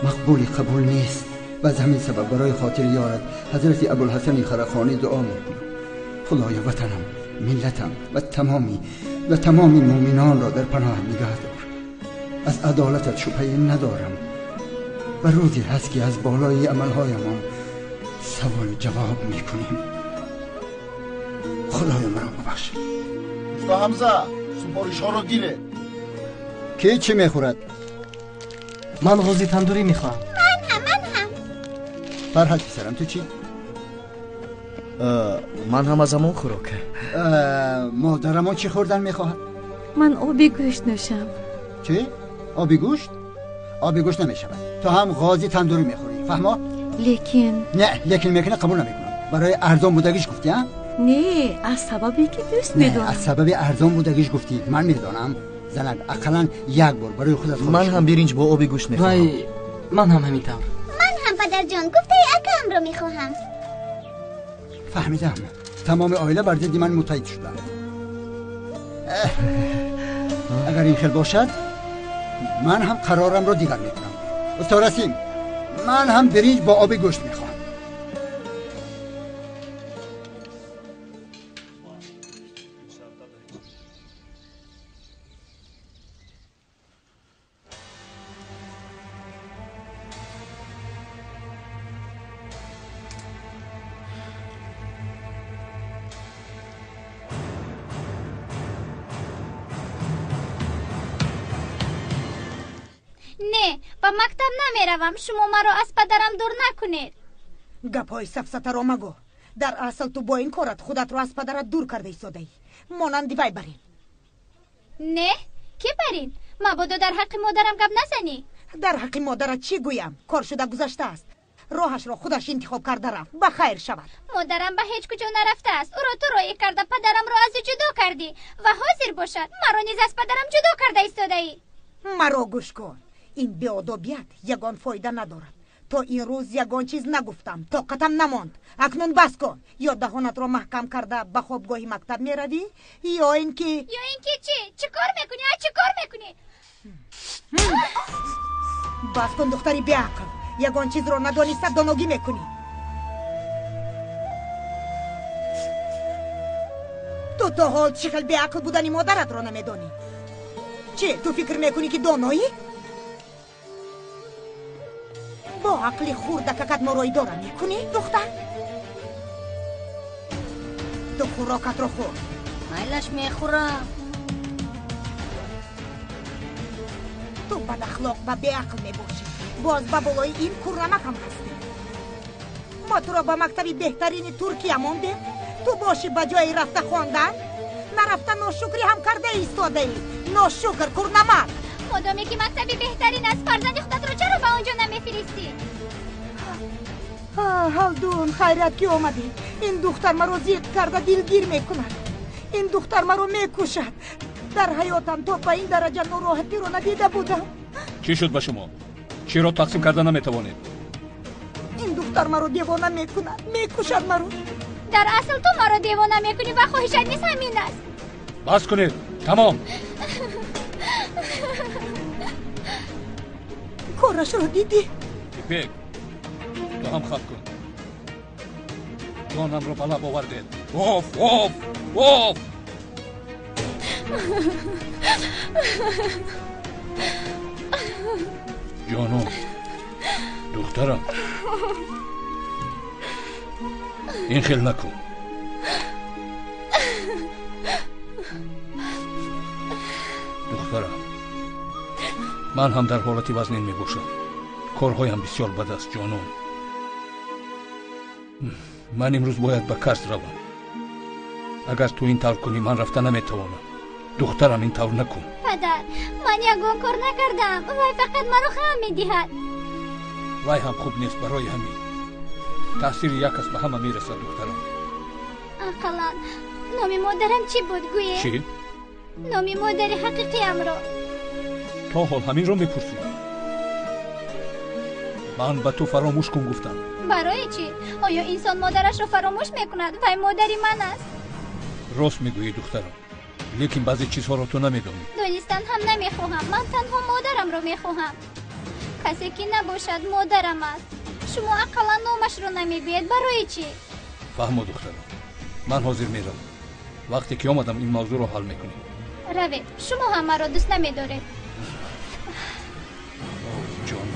[SPEAKER 8] мақбули қабул нест ва аз ҳамин сабаб барои хотири ёрат ҳазрати Абулҳасани Харақонӣ дуо мекунам. Худоё, ватанам, миллатам ва тамоми муъминонро дар паноҳат нигаҳ дор. Аз адолатат шубҳае надорам ва рӯзе ҳаст ки аз болои амалҳоямон саволу ҷавоб мекунем. Худоё, маро бубахш.
[SPEAKER 10] Усто Ҳамза, супоришҳоро гире.
[SPEAKER 8] Ки чӣ мехӯрад?
[SPEAKER 2] Ман ғози тандурӣ мехоҳам.
[SPEAKER 6] Ман ҳам, ман ҳам.
[SPEAKER 8] Фарҳад писарам, ту чӣ?
[SPEAKER 1] Ман ҳам аз ҳамон хӯрок.
[SPEAKER 8] Модарамон чӣ хӯрдан мехоҳад?
[SPEAKER 9] Ман оби гӯшт нӯшам.
[SPEAKER 8] Чӣ? Оби гӯшт? Оби гӯшт намешавад. Ту ҳам ғози тандурӣ мехӯрӣ, фаҳмо?
[SPEAKER 9] Лекин
[SPEAKER 8] не, лекин мекунӣ қабул намекунам. Барои арзон будагиш гуфтӣ, а?
[SPEAKER 9] Не, аз сабабе ки дӯст медорам.
[SPEAKER 8] Аз сабаби арзон будагиш гуфтӣ. Ман медонам. Занак, ақаллан як бор барои худат хоҳиш.
[SPEAKER 1] Ман ҳам биринҷ бо оби гӯшт мехоҳам.
[SPEAKER 2] Вай, ман ҳам ҳамин тавр.
[SPEAKER 6] Ман ҳам, падарҷон, гуфтаи акаамро мехоҳам.
[SPEAKER 8] Фаҳмидам. Тамоми оила бар зидди ман муттаҳид шуданд. Агар ин хел бошад, ман ҳам қарорамро дигар мекунам. Усто Расим, ман ҳам биринҷ бо оби гӯшт мехоҳам.
[SPEAKER 6] Не, ба мактаб намеравам. Шумо маро аз падарам дур накунед.
[SPEAKER 13] Гапҳои сафсатаро магӯ. Дар асл ту бо ин корат худатро аз падарат дур карда истодаӣ. Монанди вай барин.
[SPEAKER 6] Не, ки барин? Мабодо дар ҳаққи модарам гап назанӣ.
[SPEAKER 13] Дар ҳаққи модарат чӣ гӯям? Кор шуда гузаштааст. Роҳашро худаш интихоб карда рафт. Ба хайр шавад.
[SPEAKER 6] Модарам ба ҳеҷ куҷо нарафтааст. Ӯро ту роӣ карда падарамро аз ӯ ҷудо кардӣ ва ҳозир бошад маро низ аз падарам ҷудо карда истодаӣ.
[SPEAKER 13] Маро гӯш кун. Ин беодобият ягон фоида надорад. То ин рӯз ягон чиз нагуфтам, тоқатам намонд. Акнун бас кун. Ё даҳонатро маҳкам карда ба хобгоҳи мактаб меравӣ, ё ин ки
[SPEAKER 6] Ё ин ки чӣ? Чӣ кор мекунӣ? А чӣ кор мекунӣ?
[SPEAKER 13] Бас кун, духтари беақл. Ягон чизро надониста доногӣ мекунӣ. Ту то ҳол чӣ хел беақл будани модаратро намедонӣ. Чӣ, ту фикр мекунӣ ки доноӣ? Бо ақли хурдакакат моро идора мекунӣ, духтар? Ту хӯрокатро хӯр.
[SPEAKER 14] Майлаш, мехӯрам.
[SPEAKER 13] Ту бадахлоқ ва беақл мебошӣ. Боз ба болои ин курнамак ҳам ҳастӣ. Мо туро ба мактаби беҳтарини Туркия мондем. Ту бошӣ ба ҷои рафта хондан, нарафта ношукрӣ ҳам карда истодаӣ. Ношукр, курнамак.
[SPEAKER 6] Модоме ки мактаби беҳтарин аст, фарзанди худатро чаро ба он ҷо намефиристӣ?
[SPEAKER 13] Ҳалдун, хайрат ки омадӣ. Ин духтар маро зиқ карда дилгир мекунад. Ин духтар маро мекушад. Дар ҳаётам то ба ин дараҷа нороҳатиро надида будам.
[SPEAKER 7] Чӣ шуд ба шумо? Чиро тақсим карда наметавонед?
[SPEAKER 13] Ин духтар маро девона мекунад, мекушад маро.
[SPEAKER 6] Дар асл ту маро девона мекунӣ ва хоҳишат низ ҳамин аст.
[SPEAKER 7] Бас кунед, тамом.
[SPEAKER 13] Корашро дидӣ?
[SPEAKER 7] Ипек, ту ҳам хат кун. Ҷонамро ба лаб овардед. Оф, оф, оф! Ҷонум, духтарам, ин хел накун. Духтарам, ман ҳам дар ҳолати вазнин мебошам. Корҳоям бисёр бад аст, ҷонум. Ман имрӯз бояд ба Карс равам. Агар ту ин тавр кунӣ, ман рафта наметавонам. Духтарам, ин тавр накун.
[SPEAKER 6] Падар, ман ягон кор накардам. Вай фақат маро хам медиҳад.
[SPEAKER 7] Вай ҳам хуб нест, барои ҳамин. Таъсири як кас ба ҳама мерасад, духтарам.
[SPEAKER 6] Ақаллан номи модарам чӣ буд, гӯе?
[SPEAKER 7] Чӣ?
[SPEAKER 6] Номи модари ҳақиқиамро.
[SPEAKER 7] То ҳол ҳаминро мепурсӣ? Ман ба ту фаромӯш кун гуфтам.
[SPEAKER 6] Барои чӣ? Оё инсон модарашро фаромӯш мекунад? Вай модари ман аст.
[SPEAKER 7] Рост мегӯӣ, духтарам, лекин баъзе чизҳоро ту намедонӣ.
[SPEAKER 6] Донистан ҳам намехоҳам. Ман танҳо модарамро мехоҳам. Касе ки набошад модарам аст. Шумо ақаллан номашро намегӯед. Барои чӣ?
[SPEAKER 7] Фаҳмо, духтарам, ман ҳозир меравам. Вақте ки омадам, ин мавзӯъро ҳал мекунем.
[SPEAKER 6] Равед, шумо ҳам маро дӯст намедоред.
[SPEAKER 7] Ҷон.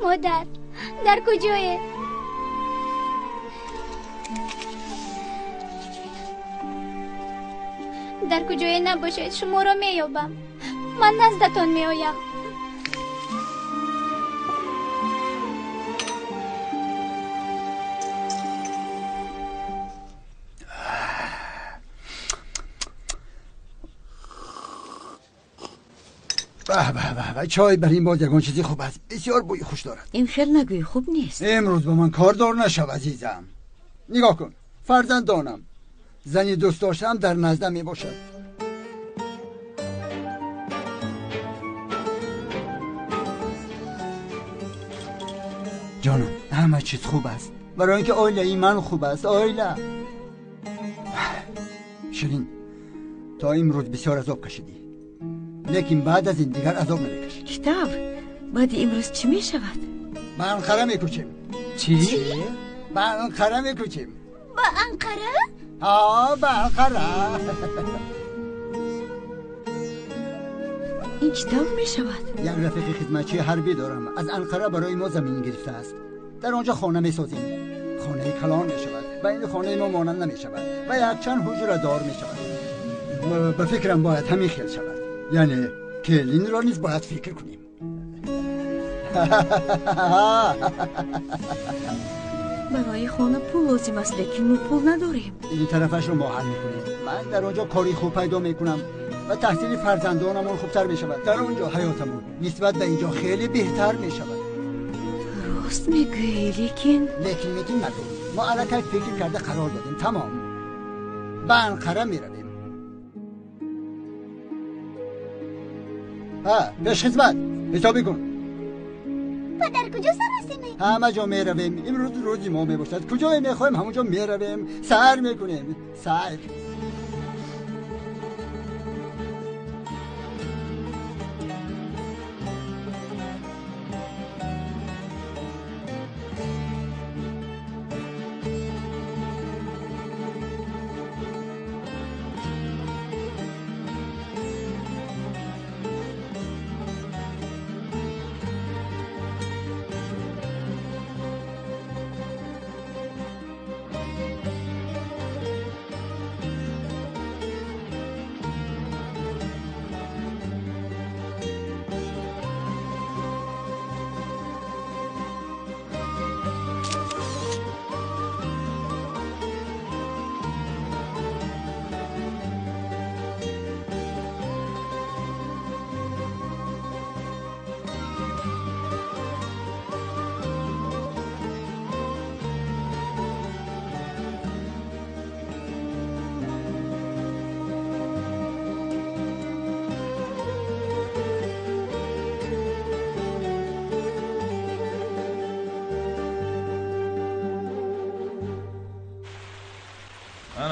[SPEAKER 6] Модар, дар куҷоед? Дар куҷое набошед, шуморо меёбам. Ман наздатон меоям.
[SPEAKER 8] Бе, чой бар ин боз ягон чизи хуб аст. Бисёр бӯи хуш дорад.
[SPEAKER 9] Ин хел нагӯй, хуб нест.
[SPEAKER 8] Имрӯз ба ман кордор нашав, азизам. Нигоҳ кун, фарзандонам, зани дӯст доштаам дар наздам мебошад. Ҷонам, ҳама чиз хуб аст. Барои ин ки оилаи ман хуб аст. Оила. Ширин, то имрӯз бисёр азоб кашидӣ, лекин баъд аз ин дигар азоб намекашӣ.
[SPEAKER 9] Чӣ тавр? Баъди имрӯз чӣ мешавад?
[SPEAKER 8] Ба Анқара мекӯчем.
[SPEAKER 2] Чӣ?
[SPEAKER 8] Ба Анқара мекӯчем.
[SPEAKER 6] Ба Анқара?
[SPEAKER 8] Ҳа, ба Анқара.
[SPEAKER 9] Ин чӣ тавр мешавад?
[SPEAKER 8] Як рафиқи хизматчии ҳарбӣ дорам. Аз Анқара барои мо замин гирифтааст. Дар он ҷо хона месозем. Хонаи калон мешавад. Ба ин хонаи мо монанд намешавад ва якчанд ҳуҷрадор мешавад. Ба фикрам бояд ҳамин хел шавад. Яъне келинро низ бояд фикр кунем.
[SPEAKER 9] Барои хона пул лозим аст, лекин мо пул надорем.
[SPEAKER 8] Ин тарафашро мо ҳал мекунем. Ман дар он ҷо кори хуб пайдо мекунам ва таҳсили фарзандонамон хубтар мешавад. Дар он ҷо ҳаётамон нисбат ба ин ҷо хеле беҳтар мешавад.
[SPEAKER 9] Рост мегӯӣ, лекин
[SPEAKER 8] лекин мекин нагӯ. Мо аллакай фикр карда қарор додем, тамом. Ба Анқара меравем. Ҳа, пешхизмат, ҳисобӣ кун.
[SPEAKER 6] Падар, куҷо сар ҳастем?
[SPEAKER 8] Ҳама ҷо меравем. Имрӯз рӯзи мо мебошад. Куҷое мехоҳем, ҳамон ҷо меравем. Сайр мекунем. Сайр.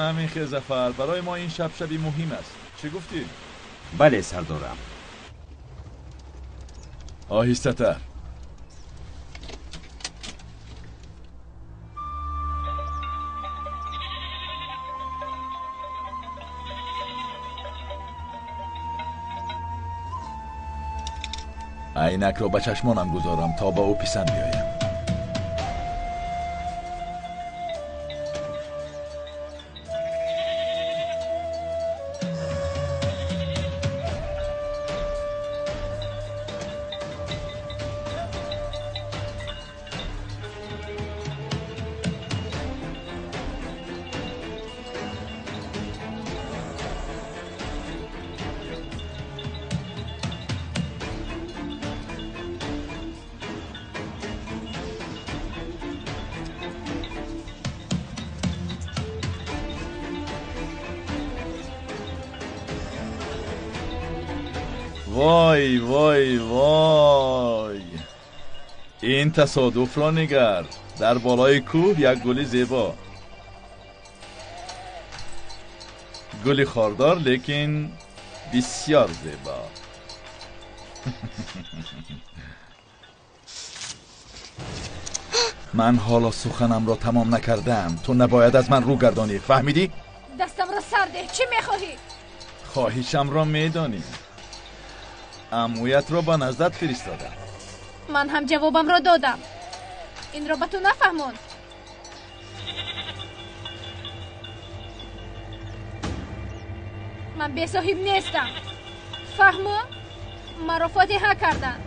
[SPEAKER 5] همین ظفر، برای ما این شب شبی مهم است. چه گفتی؟
[SPEAKER 4] بله سردارم.
[SPEAKER 5] آهسته تر. عینک را به چشمانم گذارم تا با او پسند بیایم. وای وای وای، این تصادف را نگر. در بالای کوه یک گل زیبا، گل خاردار لیکن بسیار زیبا. من حالا سخنم را تمام نکردم. تو نباید از من رو گردانی، فهمیدی؟
[SPEAKER 3] دستم را سر ده. چی میخواهی؟
[SPEAKER 5] خواهشم را میدانی. عمویت را به نزدت فرستادم.
[SPEAKER 3] من هم جوابم را دادم. این را به تو نفهموند. من بی صاحب نیستم. فهمو؟ مرا فاتحه کردن.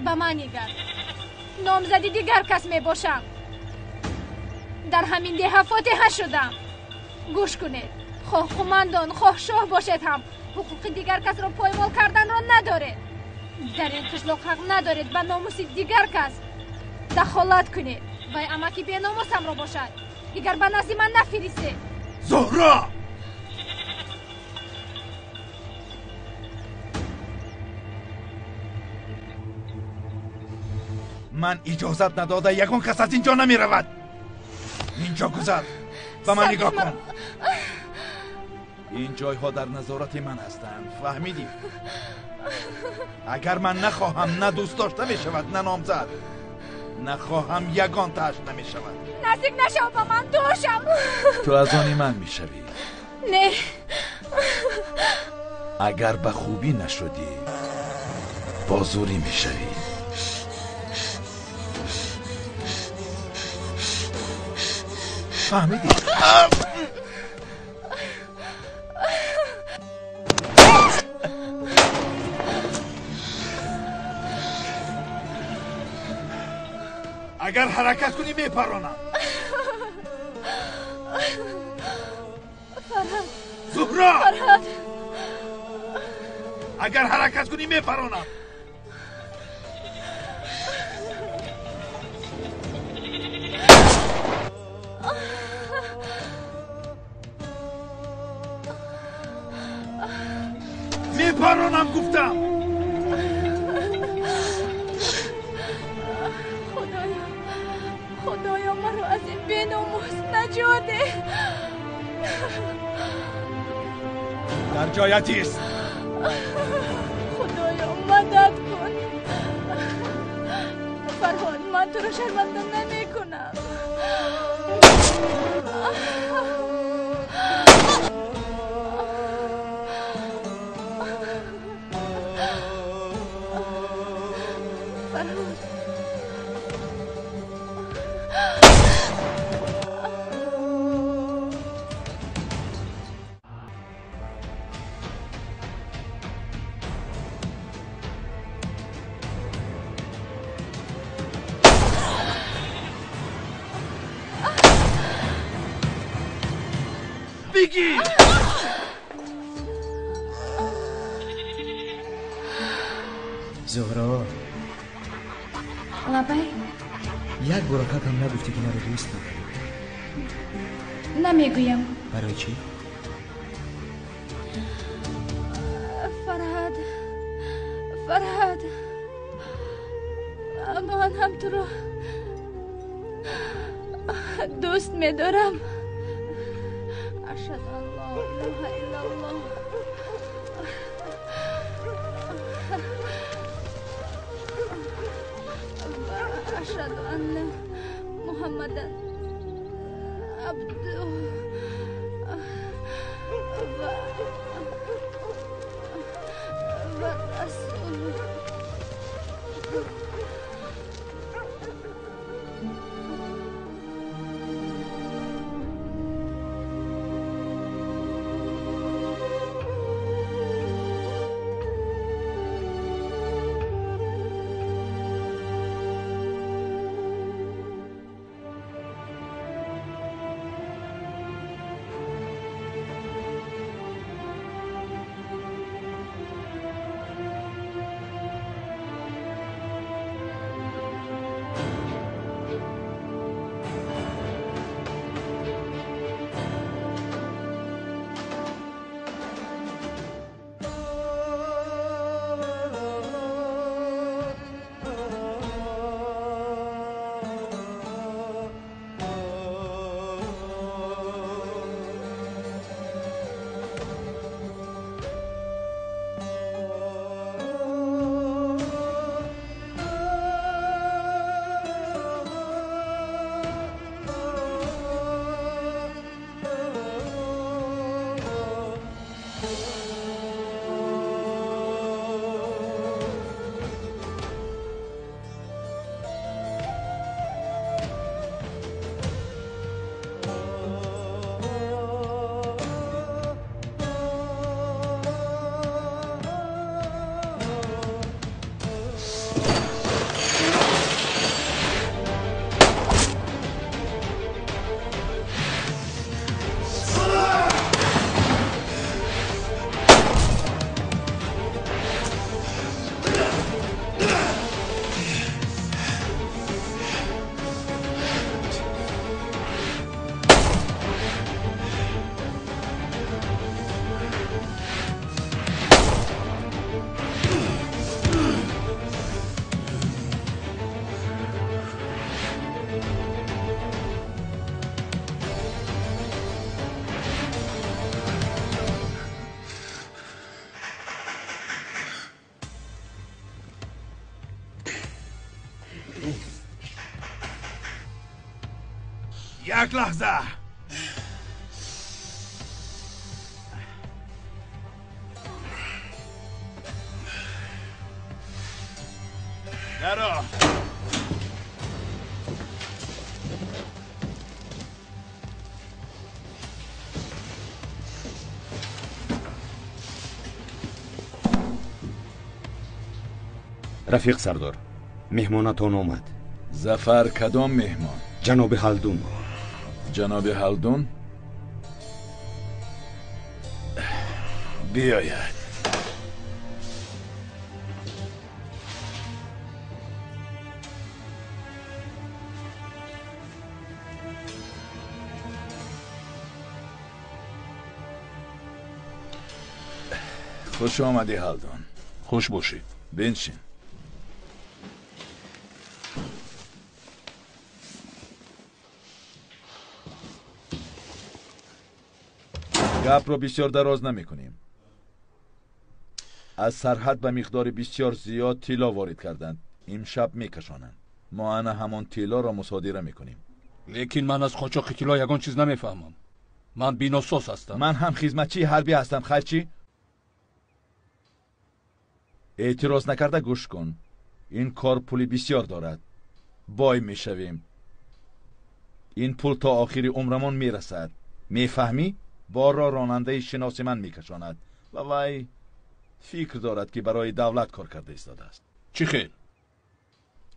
[SPEAKER 3] به من نگر. نامزدی دیگر کس می باشم. در همین ده فاتحه شدم. گوش کنید، خواه قماندان خواه شاه باشد هم حقوق دیگر کس را پایمال کردن را ندارید. در این قشلاق حق ندارید به ناموس دیگر کس دخالت کنید. وای امکی به ناموسم را باشد دیگر به نزد من نفرستید.
[SPEAKER 5] زهرا، من اجازت نداده یگان کس از اینجا نمی رود. اینجا گذر، به من نگاه کن. این جایها در نظارت من هستند، فهمیدی؟ اگر من نخواهم نه دوست داشته می شود نه نامزد، نخواهم یگان تاش نمی شود.
[SPEAKER 3] نزدیک نشو با من، دور شو.
[SPEAKER 5] تو از آن من می شوی.
[SPEAKER 3] نه.
[SPEAKER 5] اگر به خوبی نشدی با زوری می شوی. فهمیدی؟ اگر حرکت کنی میپرانم.
[SPEAKER 3] فرهاد،
[SPEAKER 5] زهرا،
[SPEAKER 3] فرهاد،
[SPEAKER 5] اگر حرکت کنی میپرانم. Мепаронам гуфтам.
[SPEAKER 3] Худоё, Худоё, маро аз ин беномус наҷот деҳ.
[SPEAKER 5] Дар ҷоят ист.
[SPEAKER 3] Худоё, мадад кун. Фарҳод, ман туро шарманда намекунам. Фарҳод,
[SPEAKER 5] бигир.
[SPEAKER 2] Зуҳро.
[SPEAKER 3] Лабай.
[SPEAKER 2] Як бор акакам нагуфтӣ, ки маро дӯст медорӣ.
[SPEAKER 3] Намегӯям.
[SPEAKER 2] Барои чӣ?
[SPEAKER 3] Фарҳад, Фарҳад, ман ҳам туро дӯст медорам. Ашҳаду ан ла илаҳа иллаллоҳ. Ва ашҳаду анна Муҳаммадан абдуҳу ва расулуҳ.
[SPEAKER 5] Як лаҳза. Даро.
[SPEAKER 4] Рафиқ сардор, меҳмонатон омад.
[SPEAKER 5] Зафар, кадом меҳмон?
[SPEAKER 4] Ҷаноби Ҳалдун.
[SPEAKER 5] Ҷаноби Ҳалдун биёяд. Хуш омадӣ, Ҳалдун.
[SPEAKER 7] Хуш бошӣ.
[SPEAKER 5] Биншин. Гапро бисёр дароз намекунем. Аз сарҳад ба миқдори бисёр зиёд тилло ворид карданд. Имшаб мекашонанд. Мо ана ҳамон тиллоро мусодира мекунем.
[SPEAKER 7] Лекин ман аз қочоқи тилло ягон чиз намефаҳмам. Ман биносоз ҳастам.
[SPEAKER 5] Ман ҳам хизматчии ҳарбӣ ҳастам. Хайр чӣ? Эътироз накарда гӯш кун. Ин кор пули бисёр дорад. Бой мешавем. Ин пул то охири умрамон мерасад. Мефаҳмӣ? Борро ронандаи шиноси ман мекашонад ва вай фикр дорад, ки барои давлат кор карда истодааст.
[SPEAKER 7] Чӣ хел?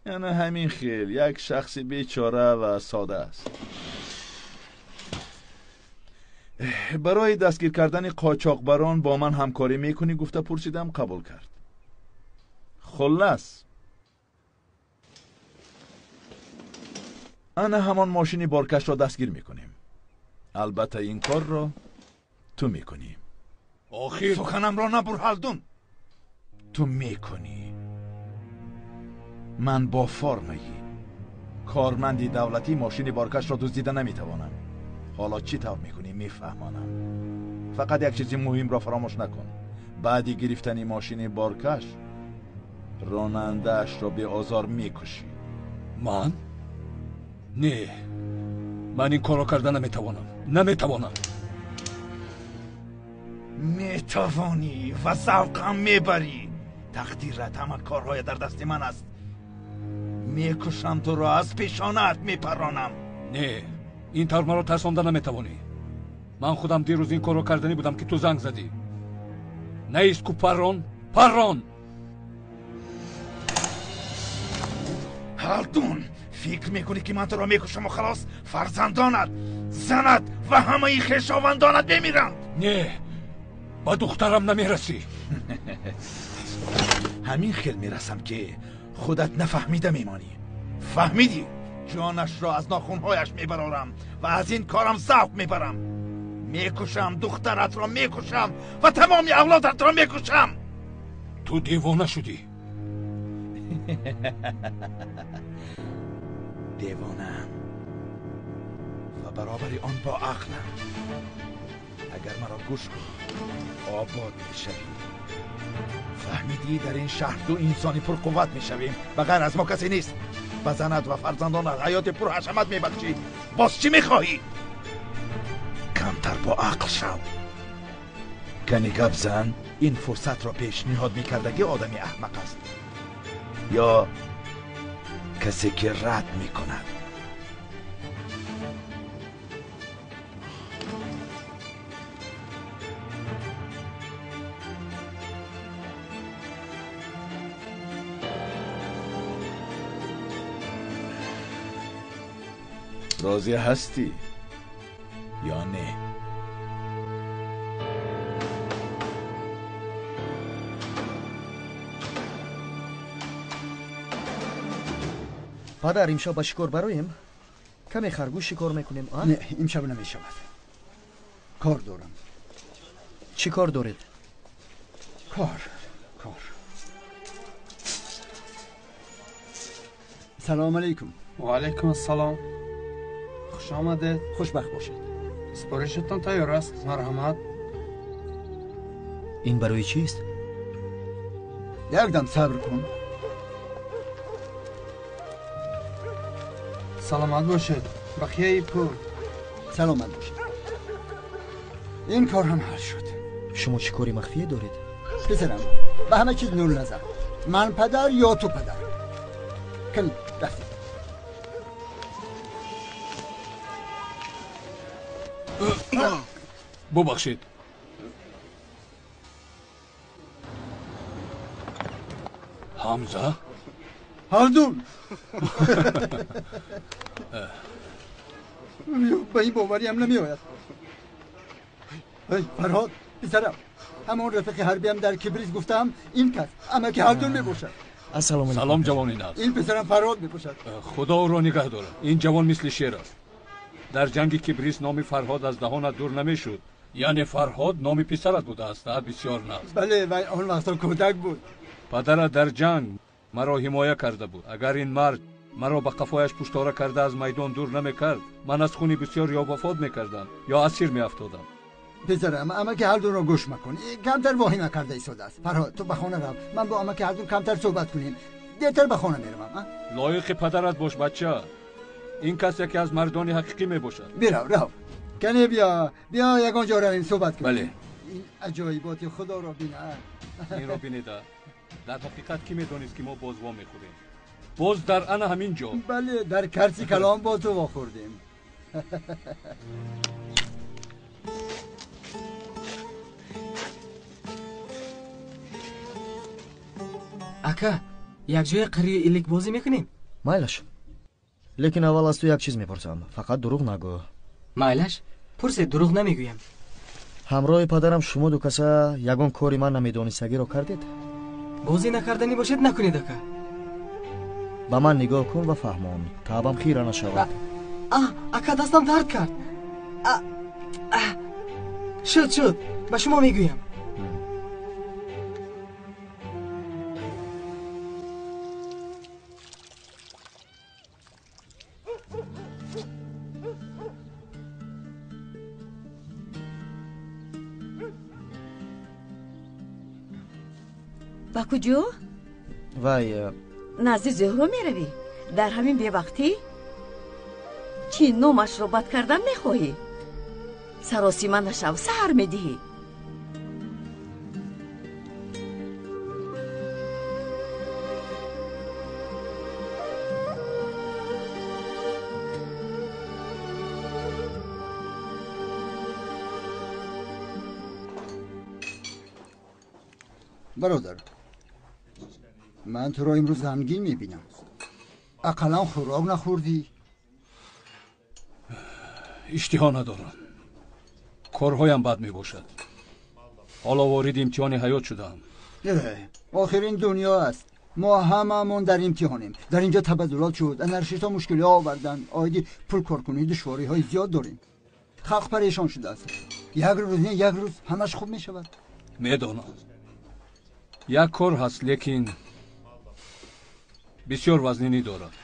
[SPEAKER 5] Ана ҳамин хел. Як шахси бечора ва сода аст. Барои дастгир кардани қочоқбарон бо ман ҳамкорӣ мекунӣ гуфта пурсидам, қабул кард. Хуллас, ана ҳамон мошини боркашро дастгир мекунем. Албатта ин корро ту мекунӣ.
[SPEAKER 7] Охир
[SPEAKER 5] суханамро набур, Ҳалдун. Ту мекунӣ. Ман бо формаи корманди давлатӣ мошини боркашро дуздида наметавонам. Ҳоло чӣ тавр мекунӣ мефаҳмонам. Фақат як чизи муҳимро фаромӯш накун. Баъди гирифтани мошини боркаш ронандаашро беозор мекушӣ.
[SPEAKER 7] Ман? Не, ман ин корро карда наметавонам. Наметавонам.
[SPEAKER 5] Метавонӣ ва завқам мебарӣ. Тақдират ҳама корҳоя дар дасти ман аст. Мекушам туро, аз пешонаат мепаронам.
[SPEAKER 7] Не, ин тавр маро тарсонда наметавонӣ. Ман худам дирӯз ин корро карданӣ будам, ки ту занг задӣ. Наист ку, паррон, паррон.
[SPEAKER 5] Ҳалдун, фикр мекунӣ, ки ман туро мекушаму халос? Фарзандонат, занат ва ҳамаи хешовандонат мемиранд.
[SPEAKER 7] Не, ба духтарам намерасӣ.
[SPEAKER 5] Ҳамин хел мерасам, ки худат нафаҳмида мемонӣ. Фаҳмидӣ? Ҷонашро аз нохунҳояш мебарорам ва аз ин корам завқ мебарам. Мекушам духтаратро, мекушам ва тамоми авлодатро мекушам.
[SPEAKER 7] Ту девона шудӣ.
[SPEAKER 5] Девонаам ва баробари он бо ақлам. Агар маро гӯш кунӣ, обод мешавӣ. Фаҳмидӣ? Дар ин шаҳр ду инсони пурқувват мешавем. Ба ғайр аз мо касе нест. Ба занат ва фарзандонат ҳаёти пурҳашамат мебахшӣ. Боз чӣ мехоҳӣ? Камтар бо ақл шав. Кани гап зан. Ин фурсатро пешниҳод мекардагӣ одами аҳмақ аст ё касе, ки рад мекунад. Розӣ ҳастӣ ё не?
[SPEAKER 1] Падар, имшаб ба шикор бароем? Каме харгӯш шикор мекунем, а?
[SPEAKER 8] Не, имшаб намешавад. Кор дорам.
[SPEAKER 1] Чӣ кор доред?
[SPEAKER 8] Кор, кор. Салом алейкум.
[SPEAKER 15] Ва алейкум ассалом. Хуш омадед.
[SPEAKER 1] Хушбахт бошед.
[SPEAKER 15] Супоришатон тайёр аст. Марҳамат.
[SPEAKER 1] Ин барои чист?
[SPEAKER 8] Якдам сабр кун.
[SPEAKER 15] Саломат бошед. Бақияи пул.
[SPEAKER 8] Саломат бошед. Ин кор ҳам ҳал шуд.
[SPEAKER 1] Шумо чӣ кори махфие доред?
[SPEAKER 8] Писарам, ба ҳама чиз нур назар. Ман падар ё ту падар? Кани, рафтем.
[SPEAKER 7] Бубахшед. Ҳамза?
[SPEAKER 8] Ҳалдун! Ба ин бовариам намеояд. Фарҳод, писарам, ҳамон рафиқи ҳарбиам дар Кибрис гуфтаам, ин кас амаки Ҳалдун мебошад.
[SPEAKER 1] Ассалому алайкум.
[SPEAKER 7] Салом, ҷавони нағз.
[SPEAKER 8] Ин писарам Фарҳод мебошад.
[SPEAKER 7] Худо ӯро нигаҳ дорад. Ин ҷавон мисли шер аст. Дар ҷанги Кибрис номи Фарҳод аз даҳонат дур намешуд. Яъне Фарҳод номи писарат будааст, бисёр нағз.
[SPEAKER 8] Бале, вай он вақто кӯдак буд.
[SPEAKER 7] Падарат дар ҷанг маро ҳимоя карда буд. Агар ин мард маро ба қафояш пуштора карда аз майдон дур намекард, ман аз хуни бисёр ё вафот мекардам, ё асир меафтодам.
[SPEAKER 8] Писарам, амаки Ҳалдунро гӯш макун. Камтар воҳима карда истодааст. Фарҳод, ту ба хона рав. Ман бо амаки Ҳалдун камтар суҳбат кунем. Дертар ба хона меравам.
[SPEAKER 7] Лоиқи падарат бош, бача. Ин кас яке аз мардони ҳақиқӣ мебошад.
[SPEAKER 8] Бирав, рав. Кане биё, биё ягон ҷо равем суҳбат кунем.
[SPEAKER 7] Бале.
[SPEAKER 8] Ин аҷоиботи худоро бина.
[SPEAKER 7] Инро бинеда. Дар ҳақиқат кӣ медонист, ки мо боз во мехӯрем? Боз дар ана ҳамин ҷо.
[SPEAKER 8] Бале, дар карси калон бо ту вохӯрдем.
[SPEAKER 2] Ака, якҷоя қарию илик бозӣ мекунем?
[SPEAKER 1] Майлаш. Лекин аввал аз ту як чиз мепурсам. Фақат дурӯғ нагӯ.
[SPEAKER 2] Майлаш, пурсед, дурӯғ намегӯям.
[SPEAKER 1] Ҳамроҳи падарам шумо ду каса ягон кори ман намедонистагиро кардед?
[SPEAKER 2] Бозӣ накарданӣ бошед, накунед, ака.
[SPEAKER 1] Ба ман нигоҳ кун ва фаҳмон. Таъбам хира нашавад.
[SPEAKER 2] Ака, дастам дард кард. Шуд, шуд, ба шумо мегӯям.
[SPEAKER 9] Ба куҷо?
[SPEAKER 1] Вай,
[SPEAKER 9] назди Зуҳро меравӣ? Дар ҳамин бевақтӣ? Чӣ номашро бад кардан мехоҳӣ? Саросима нашав, саҳар медиҳӣ.
[SPEAKER 8] Бародар, ман туро имрӯз ғамгин мебинам. Ақаллан хӯрок нахӯрдӣ.
[SPEAKER 7] Иштиҳо надорам. Корҳоям бад мебошад. Ҳоло вориди имтиҳони ҳаёт шудаам.
[SPEAKER 8] Охир ин дунё аст. Мо ҳамаамон дар имтиҳонем. Дар инҷо табаддулот шуд, анаршистҳо мушкилиҳо оварданд. Оиди пулкоркунӣ душвориҳои зиёд дорем. Халқ парешон шудааст. Як рӯз не, як рӯз ҳамаш хуб мешавад.
[SPEAKER 7] Медонам. Як кор ҳаст, лекин бисёр вазнинӣ дорад.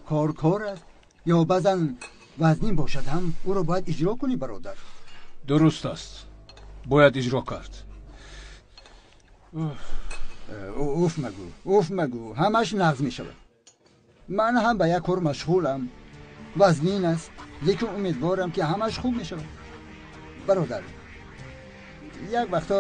[SPEAKER 8] Кор кор аст, ё баъзан вазнин бошад ҳам ӯро бояд иҷро кунӣ, бародар.
[SPEAKER 7] Дуруст аст, бояд иҷро кард.
[SPEAKER 8] Уф магӯ, уф магӯ, ҳамаш нағз мешавад. Ман ҳам ба як кор машғулам. Вазнин аст, лекин умедворам, ки ҳамаш хуб мешавад. Бародар, як вақто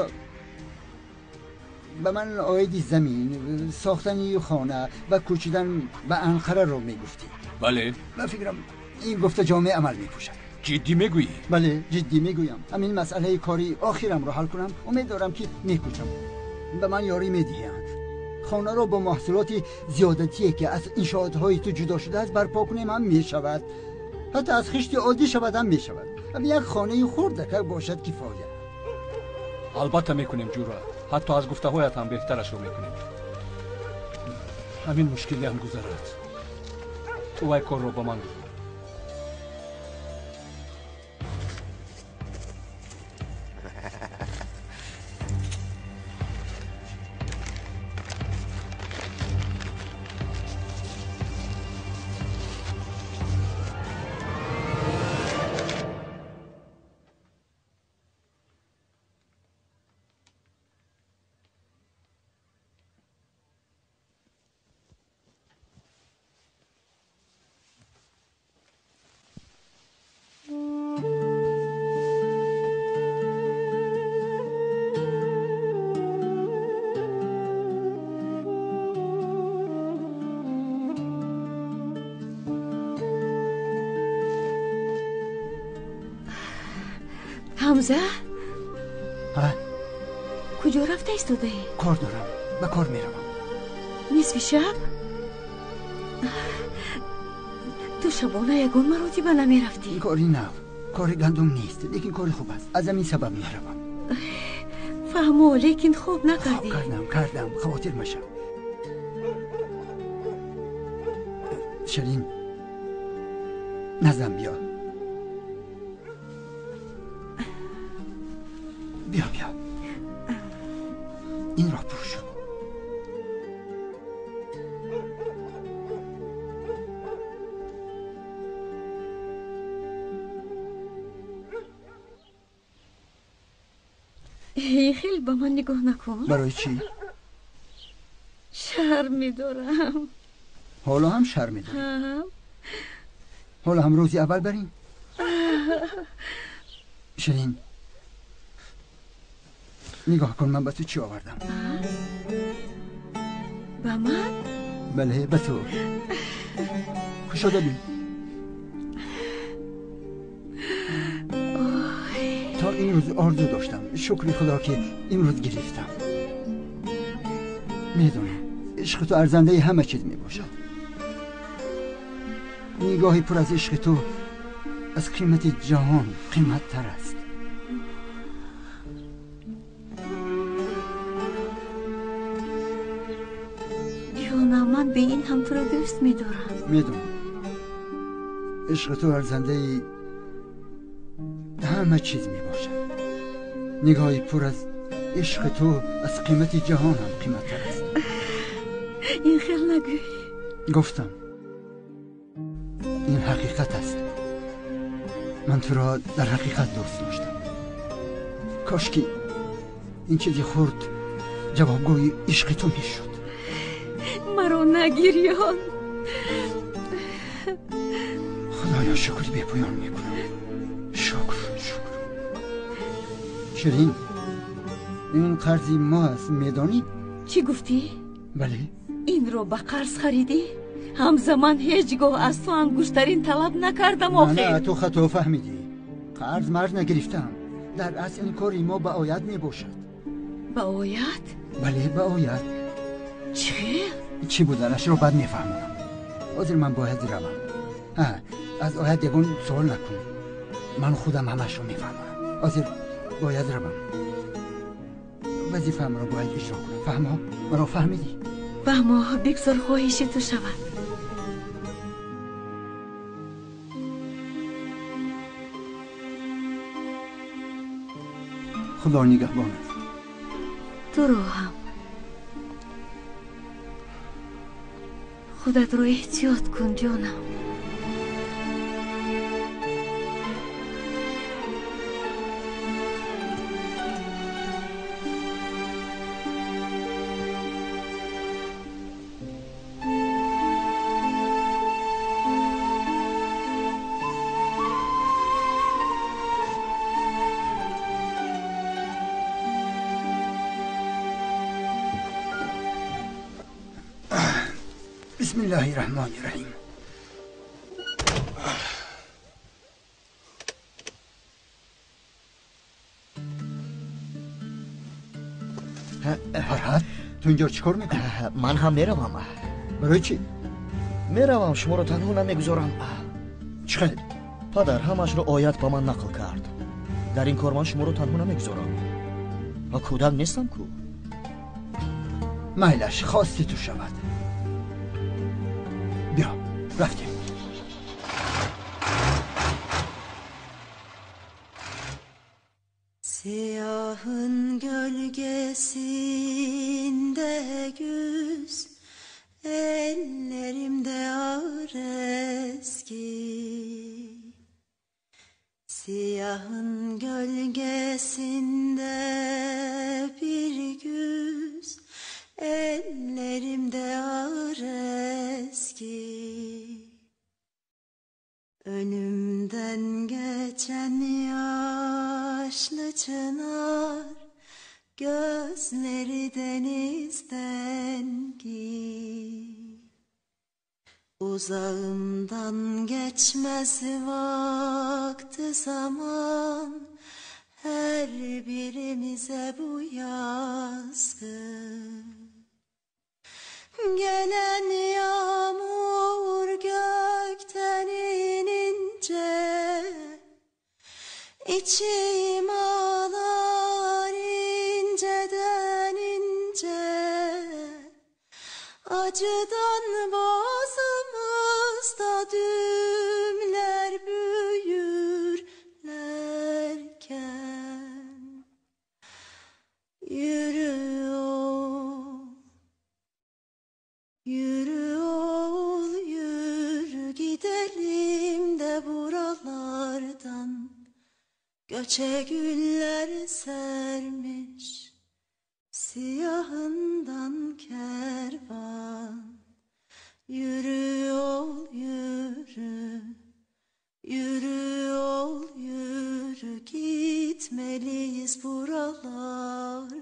[SPEAKER 8] ба ман оиди замин, сохтани хона ва кӯчидан ба Анқараро мегуфтӣ.
[SPEAKER 7] Бале.
[SPEAKER 8] Ба фикрам ин гуфта ҷомеъ амал мепӯшад.
[SPEAKER 7] Ҷиддӣ мегӯӣ?
[SPEAKER 8] Бале, ҷиддӣ мегӯям. Ҳамин масъалаи кори охирамро ҳал кунам, умед дорам, ки мекӯчам. Ба ман ёрӣ медиҳанд. Хонаро бо маҳсулоти зиёдатие, ки аз иншоотҳои ту ҷудо шудааст, барпо кунем ҳам мешавад. Ҳатто аз хишти оддӣ шавад ҳам мешавад. Як хонаи хурдака бошад кифоя.
[SPEAKER 7] Албатта мекунем, ҷура. Ҳатто аз гуфтаҳоят ҳам беҳтарашро мекунем. Ҳамин мушкилиам гузарад. Ту вай корро ба ман гузор.
[SPEAKER 9] Ҳамза? Куҷо рафта истодаӣ?
[SPEAKER 8] Кор дорам, ба кор меравам.
[SPEAKER 9] Нисфи шаб? Ту шабона ягон маротиба намерафтӣ?
[SPEAKER 8] Кори нав, кори гандум нест, лекин кори хуб аст. Аз ҳамин сабаб меравам.
[SPEAKER 9] Фаҳмо, лекин хоб накардӣ.
[SPEAKER 8] Хоб кардам, кардам, хавотир машав. Ширин, наздам биё. Биё, биё, инро пӯш.
[SPEAKER 9] Хеле ба ман нигоҳ накун.
[SPEAKER 8] Барои чӣ?
[SPEAKER 9] Шарм медорам.
[SPEAKER 8] Ҳоло ҳам шарм медорӣ? Ҳоло ҳам рӯзи аввал барин? Ширин, нигоҳ кун, ман ба ту чӣ овардам.
[SPEAKER 9] Ба ман?
[SPEAKER 8] Бале, ба ту. Кушода бин. То имрӯз орзу доштам. Шукри Худо ки имрӯз гирифтам. Медонам, ишқи ту арзандаи ҳама чиз мебошад. Нигоҳи пур аз ишқи ту аз қимати ҷаҳон қиматтар аст.
[SPEAKER 9] Ҷонам, ман бе ин ҳам туро дӯст медорам.
[SPEAKER 8] Медонам, ишқи ту арзандаи ҳама чиз мебошад. Нигоҳи пур аз ишқи ту аз қимати ҷаҳон ҳам қиматтар аст.
[SPEAKER 9] Ин хел нагӯй.
[SPEAKER 8] Гуфтам, ин ҳақиқат аст. Ман туро дар ҳақиқат дӯст доштам. Кош ки ин чизи хурд ҷавобгӯи ишқи ту мешуд.
[SPEAKER 9] Маро нагирён.
[SPEAKER 8] Худоё, шукри бепоён мекунам. Шукр, шукр. Ширин, ин қарзи мо аст, медонӣ?
[SPEAKER 9] Чӣ гуфтӣ?
[SPEAKER 8] Бале.
[SPEAKER 9] Инро ба қарз харидӣ? Ҳамзаман ҳеҷ гоҳ аз ту ангуштарин талаб накардам охир.
[SPEAKER 8] На, ту хато фаҳмидӣ. Қарз марз нагирифтам. Дар асл ин кори мо ба оят мебошад.
[SPEAKER 9] Ба оят?
[SPEAKER 8] Бале, ба оят.
[SPEAKER 9] Чӣ хел?
[SPEAKER 8] Чӣ буданашро баъд мефаҳмонам. Ҳозир ман бояд равам. Аз оят ягон суол накун. Ман худам ҳамаашро мефаҳмонам. Ҳозир бояд равам. Вазифаамро бояд иҷро кунам. Фаҳмо? Маро фаҳмидӣ?
[SPEAKER 9] Фаҳмо, бигзор хоҳиши ту шавад.
[SPEAKER 8] Худо нигаҳбон аст.
[SPEAKER 9] Туро ҳам. Худатро эҳтиёт кун, ҷонам.
[SPEAKER 8] بسم الله الرحمن الرحیم. فرهاد، تو اینجا چیکار میکنی؟
[SPEAKER 1] من هم میروم.
[SPEAKER 8] برای چی؟
[SPEAKER 1] میروم، شما رو تنها نمیگذارم.
[SPEAKER 8] چخیل؟
[SPEAKER 1] پدر همش رو آیت با من نقل کرد. در این کار من شما رو تنها نمیگذارم. و کودک نیستم کو.
[SPEAKER 8] میلش خواستی تو شود. بیا رفتیم.
[SPEAKER 16] Siyahın gölgesinde güz, ellerimde ağır eski. Siyahın gölgesinde bir güz, ellerimde ağır eski. Önümden geçen yaşlı çınar, gözleri denizden gi. Uzağımdan geçmez vakti zaman, her birimize bu yazgı. Gelen yağmur gökten inince, içim ağlar inceden ince. Acıdan boğazımızda düğümler büyürlerken, Göçe güller sermiş siyahından kervan. Yürü ol yürü, yürü ol yürü, gitmeliyiz buralardan.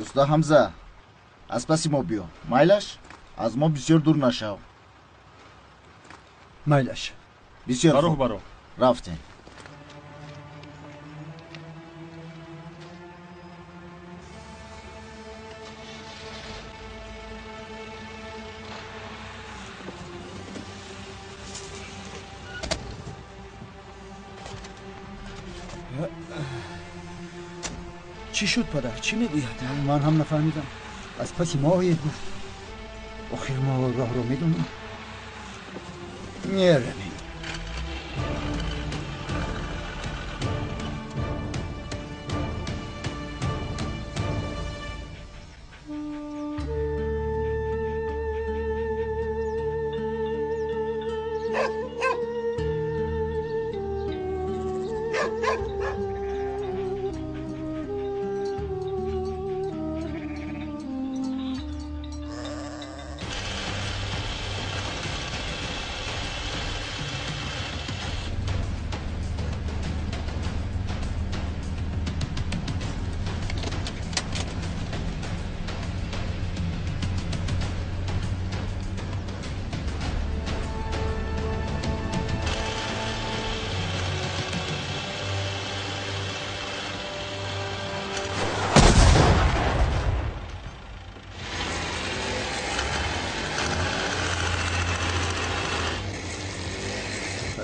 [SPEAKER 10] Уста Ҳамза, аз паси мо биё. Майлаш, аз мо бисёр дур нашав.
[SPEAKER 8] Майлаш.
[SPEAKER 10] Бисёр
[SPEAKER 11] бароҳ
[SPEAKER 10] хуб.
[SPEAKER 11] Бароҳ.
[SPEAKER 10] Рафтем.
[SPEAKER 1] Чӣ шуд, падар? Чӣ мегӯяд?
[SPEAKER 8] Ман ҳам нафаҳмидам. Аз паси мо оед гуфт. Охир мо роҳро медонем. Меравем.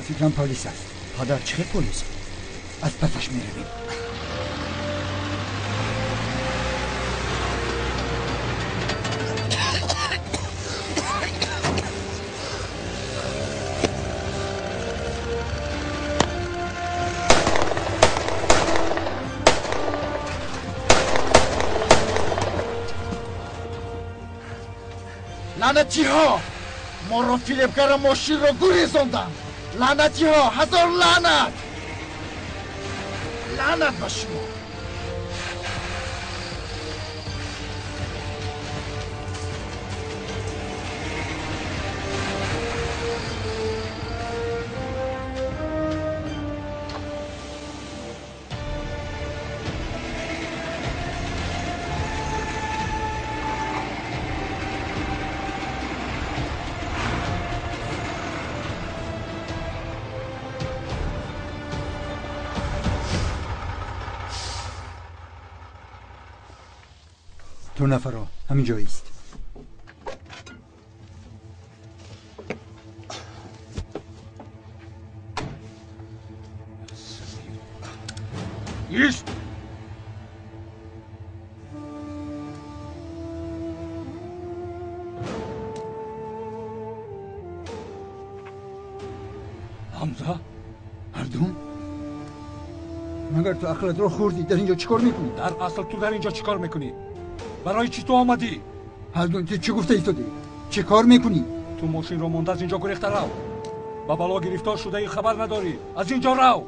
[SPEAKER 8] فکرم پلیس است.
[SPEAKER 1] падар, чӣ хел полис?
[SPEAKER 8] Аз пасаш меравем.
[SPEAKER 10] Лаънатиҳо моро фиреб карда, мошинро гурезонданд. Лаънатиҳо, ҳазор лаънат, лаънат ба шумо.
[SPEAKER 8] Ту нафаро ҳамин ҷо ист.
[SPEAKER 7] Ист! Ҳамза.
[SPEAKER 8] Ҳардум, магар ту ақлатро хӯрдӣ? Дар ин ҷо чӣ кор мекунӣ?
[SPEAKER 7] Дар асл ту дар ин ҷо чӣ кор мекунӣ? Барои чӣ ту омадӣ?
[SPEAKER 8] Ҳардун, ту чӣ гуфта истодӣ? Чӣ кор мекунӣ?
[SPEAKER 7] Ту мошинро монда аз ин ҷо гурехта рав. Ба бало гирифтор шудаи, хабар надорӣ. Аз ин ҷо рав.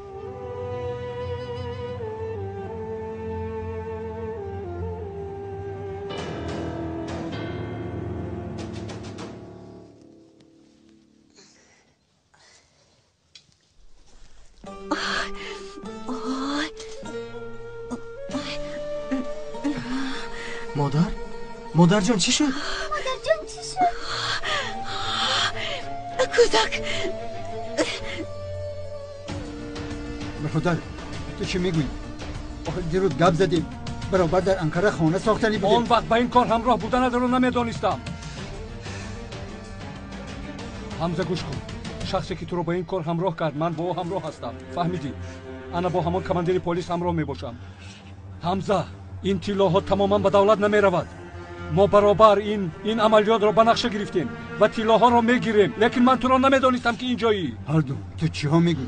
[SPEAKER 2] Модар, модарҷон, чӣ шуд?
[SPEAKER 6] Модарҷон, чӣ шуд?
[SPEAKER 9] Кӯдак.
[SPEAKER 8] Бародар, ту чӣ мегӯӣ? Охир дирӯз гап задем, баробар дар Анкара хона сохтанӣ будем.
[SPEAKER 7] Он вақт ба ин кор ҳамроҳ буданатро намедонистам. Ҳамза, гӯш кун. Шахсе ки туро ба ин кор ҳамроҳ кард, ман бо ӯ ҳамроҳ ҳастам, фаҳмидӣ? Ана бо ҳамон командири полис ҳамроҳ мебошам. Ҳамза, ин тиллоҳо тамоман ба давлат намеравад. Мо баробар ин амалиётро ба нақша гирифтем ва тиллоҳоро мегирем, лекин ман туро намедонистам, ки ин ҷоӣ.
[SPEAKER 8] Ҳардум, ту чиҳо мегӯӣ?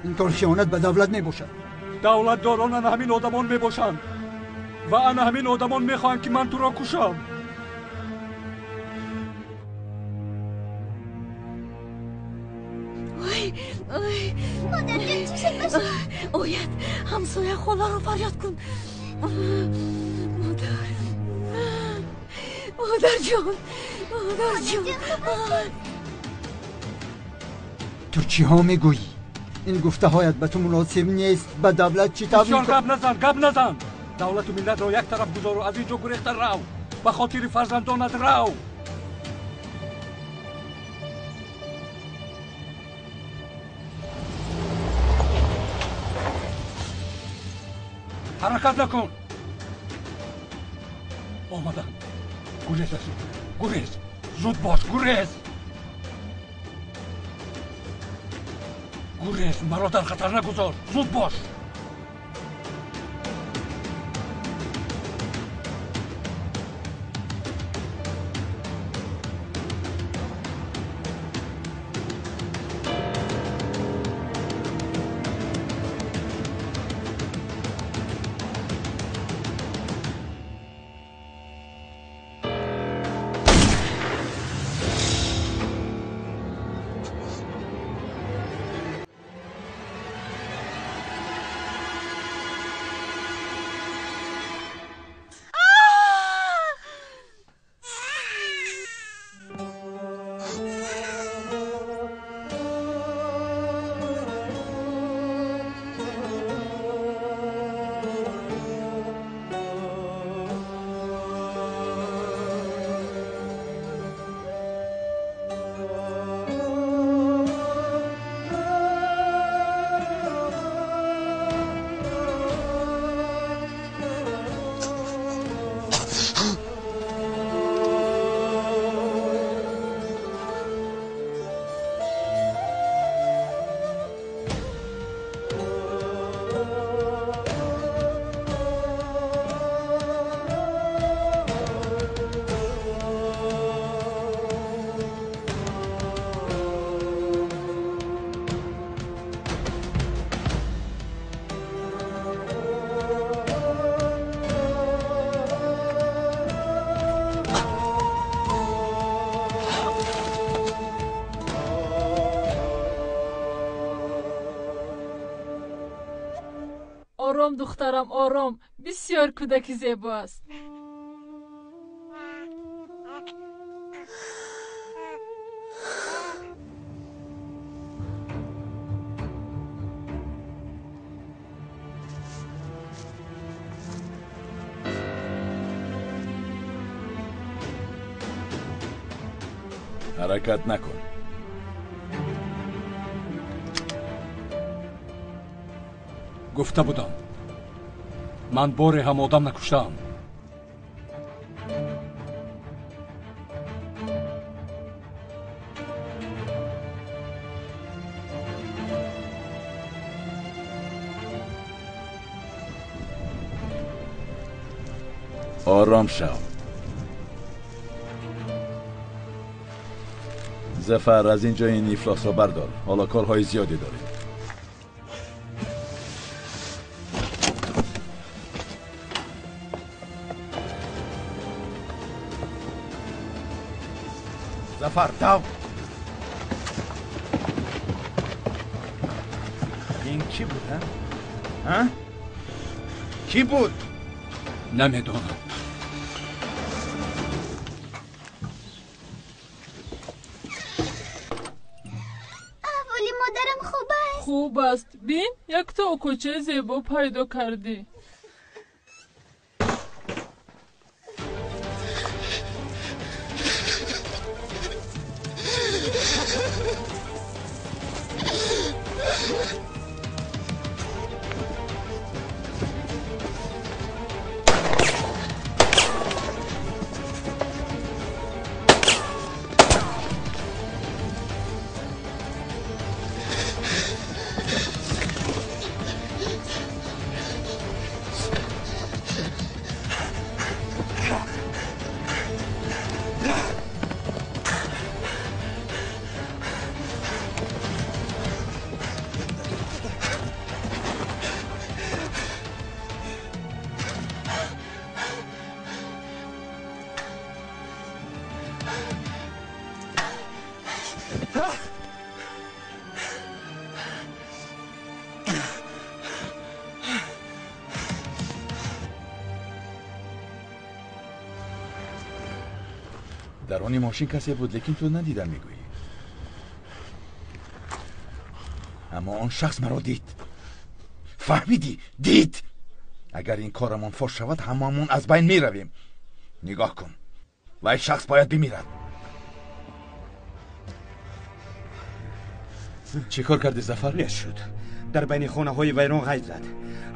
[SPEAKER 8] Ин кор хиёнат ба давлат мебошад.
[SPEAKER 7] Давлатдорон ана ҳамин одамон мебошанд. Ва ана ҳамин одамон мехоҳанд, ки ман туро кушам.
[SPEAKER 6] Модарҷон, чӣ шуд ба шумо?
[SPEAKER 9] Ояд, ҳамсоя холаро фарёд кун. Модар, модарҷон, модарҷон.
[SPEAKER 8] Ту чиҳо мегӯӣ? Ин гуфтаҳоят ба ту муносиб нест. Ба давлат чӣ тавр?
[SPEAKER 7] Бисёр гап назан, гап назан. Давлату миллатро як тараф гузору аз ин ҷо гурехта рав. Ба хотири фарзандонат рав. Ҳаракат накун. Омадам. Гурез аз ин ҷо, гурез. Зуд бош, гурез. Гурез, маро дар хатар нагузор. Зуд бош.
[SPEAKER 17] Ором, духтарам, ором. Бисёр кӯдаки зебо аст.
[SPEAKER 5] Ҳаракат накун.
[SPEAKER 7] Гуфта будам, ман боре ҳам одам накуштаам.
[SPEAKER 5] Ором шав. Зафар, аз ин ҷо ин ифлосро бардор. Ҳоло корҳои зиёде дорем. Зафар, дав! Ин кӣ буд, ҳа? Кӣ буд?
[SPEAKER 7] Намедонам.
[SPEAKER 6] Аҳволи модарам хуб аст?
[SPEAKER 17] Хуб аст. Бин, якто окочаи зебо пайдо кардӣ.
[SPEAKER 5] Даруни мошин касе буд, лекин ту надидам мегӯӣ. Аммо он шахс маро дид. Фаҳмидӣ? Дид. Агар ин корамон фош шавад, ҳамамон аз байн меравем. Нигоҳ кун, вай шахс бояд бимирад. Чӣ кор кардӣ, Зафар?
[SPEAKER 18] Нест шуд. Дар байни хонаҳои вайрон ғайб зад.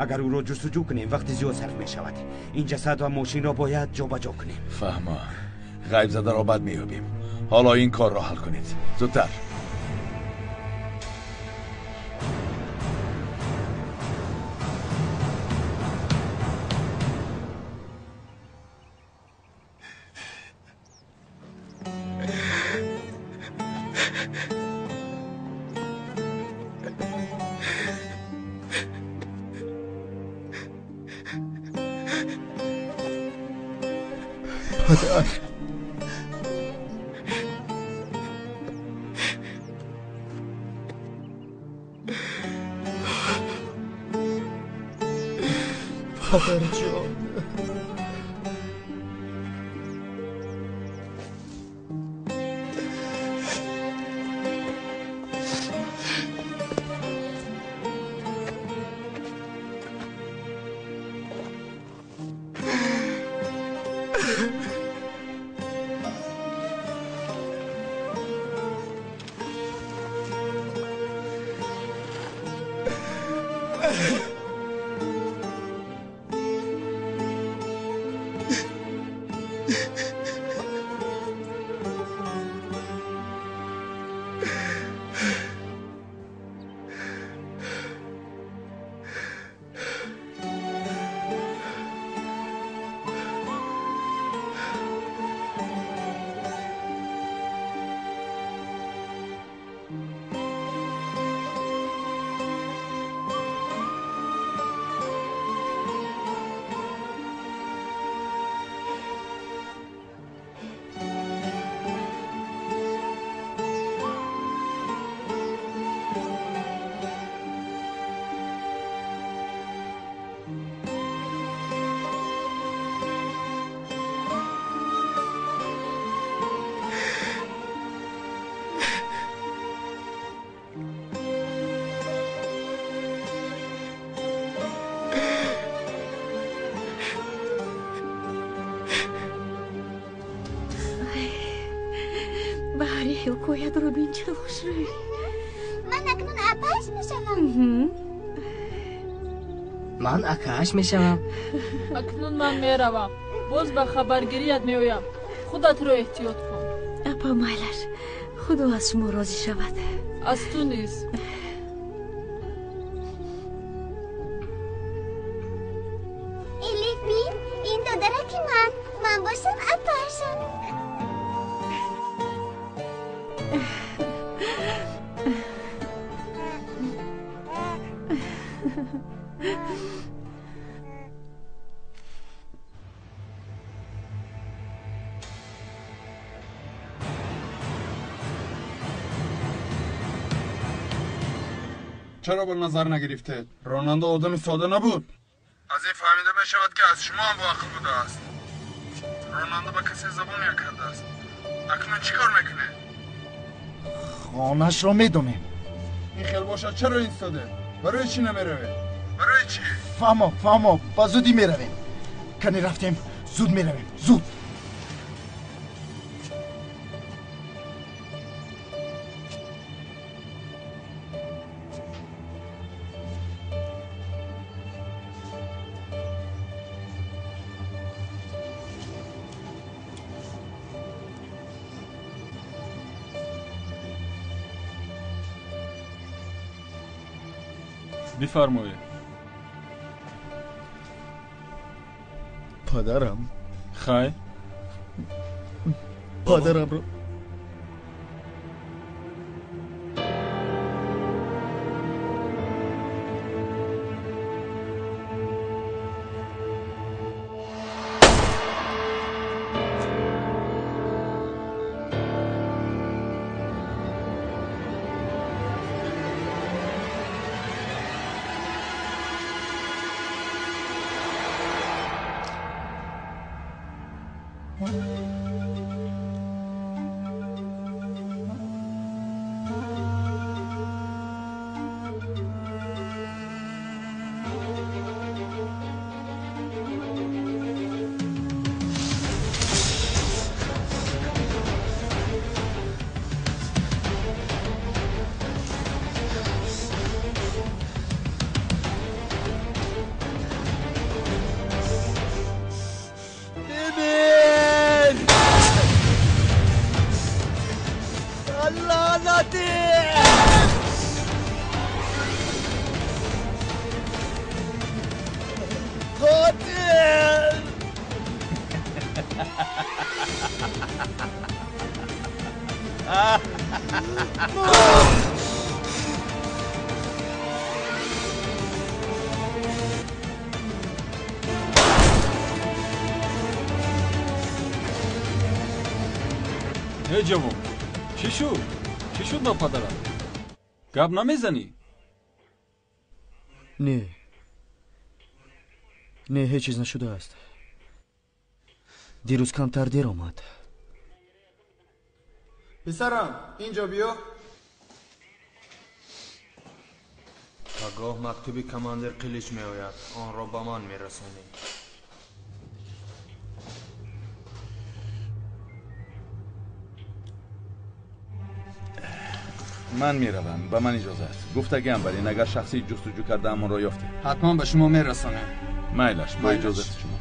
[SPEAKER 18] Агар ӯро ҷустуҷӯ кунем, вақти зиёд сарф мешавад. Ин ҷасад ва мошинро бояд ҷобаҷо кунем.
[SPEAKER 5] Фаҳмо, ғайб задаро бад меёбем. Ҳоло ин корро ҳал кунед. Зудтар.
[SPEAKER 1] Падар, падарҷон,
[SPEAKER 9] ҳикоят ро бин, чӣ хушрӯй.
[SPEAKER 6] Ман акнун апааш мешавам.
[SPEAKER 2] Ман акааш мешавам.
[SPEAKER 17] Акнун ман меравам, боз ба хабаргирият меоям. Худатро эҳтиёт кун.
[SPEAKER 9] Апа, майлаш, худо аз шумо розӣ шавад.
[SPEAKER 17] Аз ту низ.
[SPEAKER 6] Элиф, бин, ин додараки ман. Ман бошам апаашам.
[SPEAKER 19] Чаро ба назар нагирифтед? Ронанда одами сода набуд. Аз ин фаҳмида мешавад, ки аз шумо ҳам боақл будааст. Ронанда ба касе забон як кардааст. Акнун чӣ кор мекунед?
[SPEAKER 10] Хонаашро медонем.
[SPEAKER 19] Ин хел бошад, чаро истодед? Барои чӣ намеравед? Барои чӣ?
[SPEAKER 10] Фаҳмо, фаҳмо, ба зудӣ меравем. Кани рафтем, зуд меравем, зуд.
[SPEAKER 11] Бифармоед.
[SPEAKER 1] Падарам.
[SPEAKER 11] Хай.
[SPEAKER 1] Падарамро
[SPEAKER 11] Эй ҷавон, чӣ шуд? Чӣ шуд ба падарат? Гап намезанӣ?
[SPEAKER 1] Не, не, ҳеҷ чиз нашудааст. Дирӯз камтар дер омад.
[SPEAKER 19] Писарам, инҷо биё.
[SPEAKER 15] Пагоҳ мактуби командир Қилич меояд, онро ба ман мерасонӣ.
[SPEAKER 5] Ман меравам, ба ман иҷоза аст. Гуфтагиам барин, агар шахси ҷустуҷӯ кардаам онро ёфтем.
[SPEAKER 19] Ҳатман ба шумо мерасонем.
[SPEAKER 5] Майлаш, бо иҷозати шумо.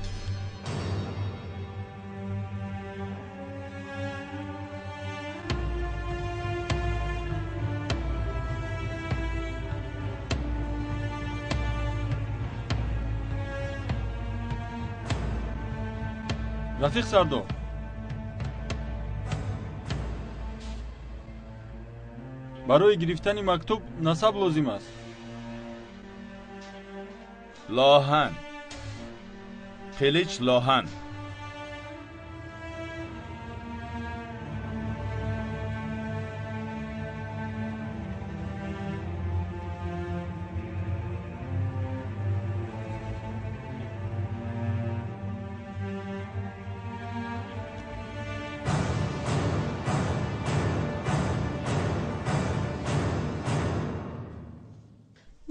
[SPEAKER 11] Рафиқ сардор, барои гирифтани мактуб насаб лозим аст.
[SPEAKER 5] Лоҳан, Қилич Лоҳан.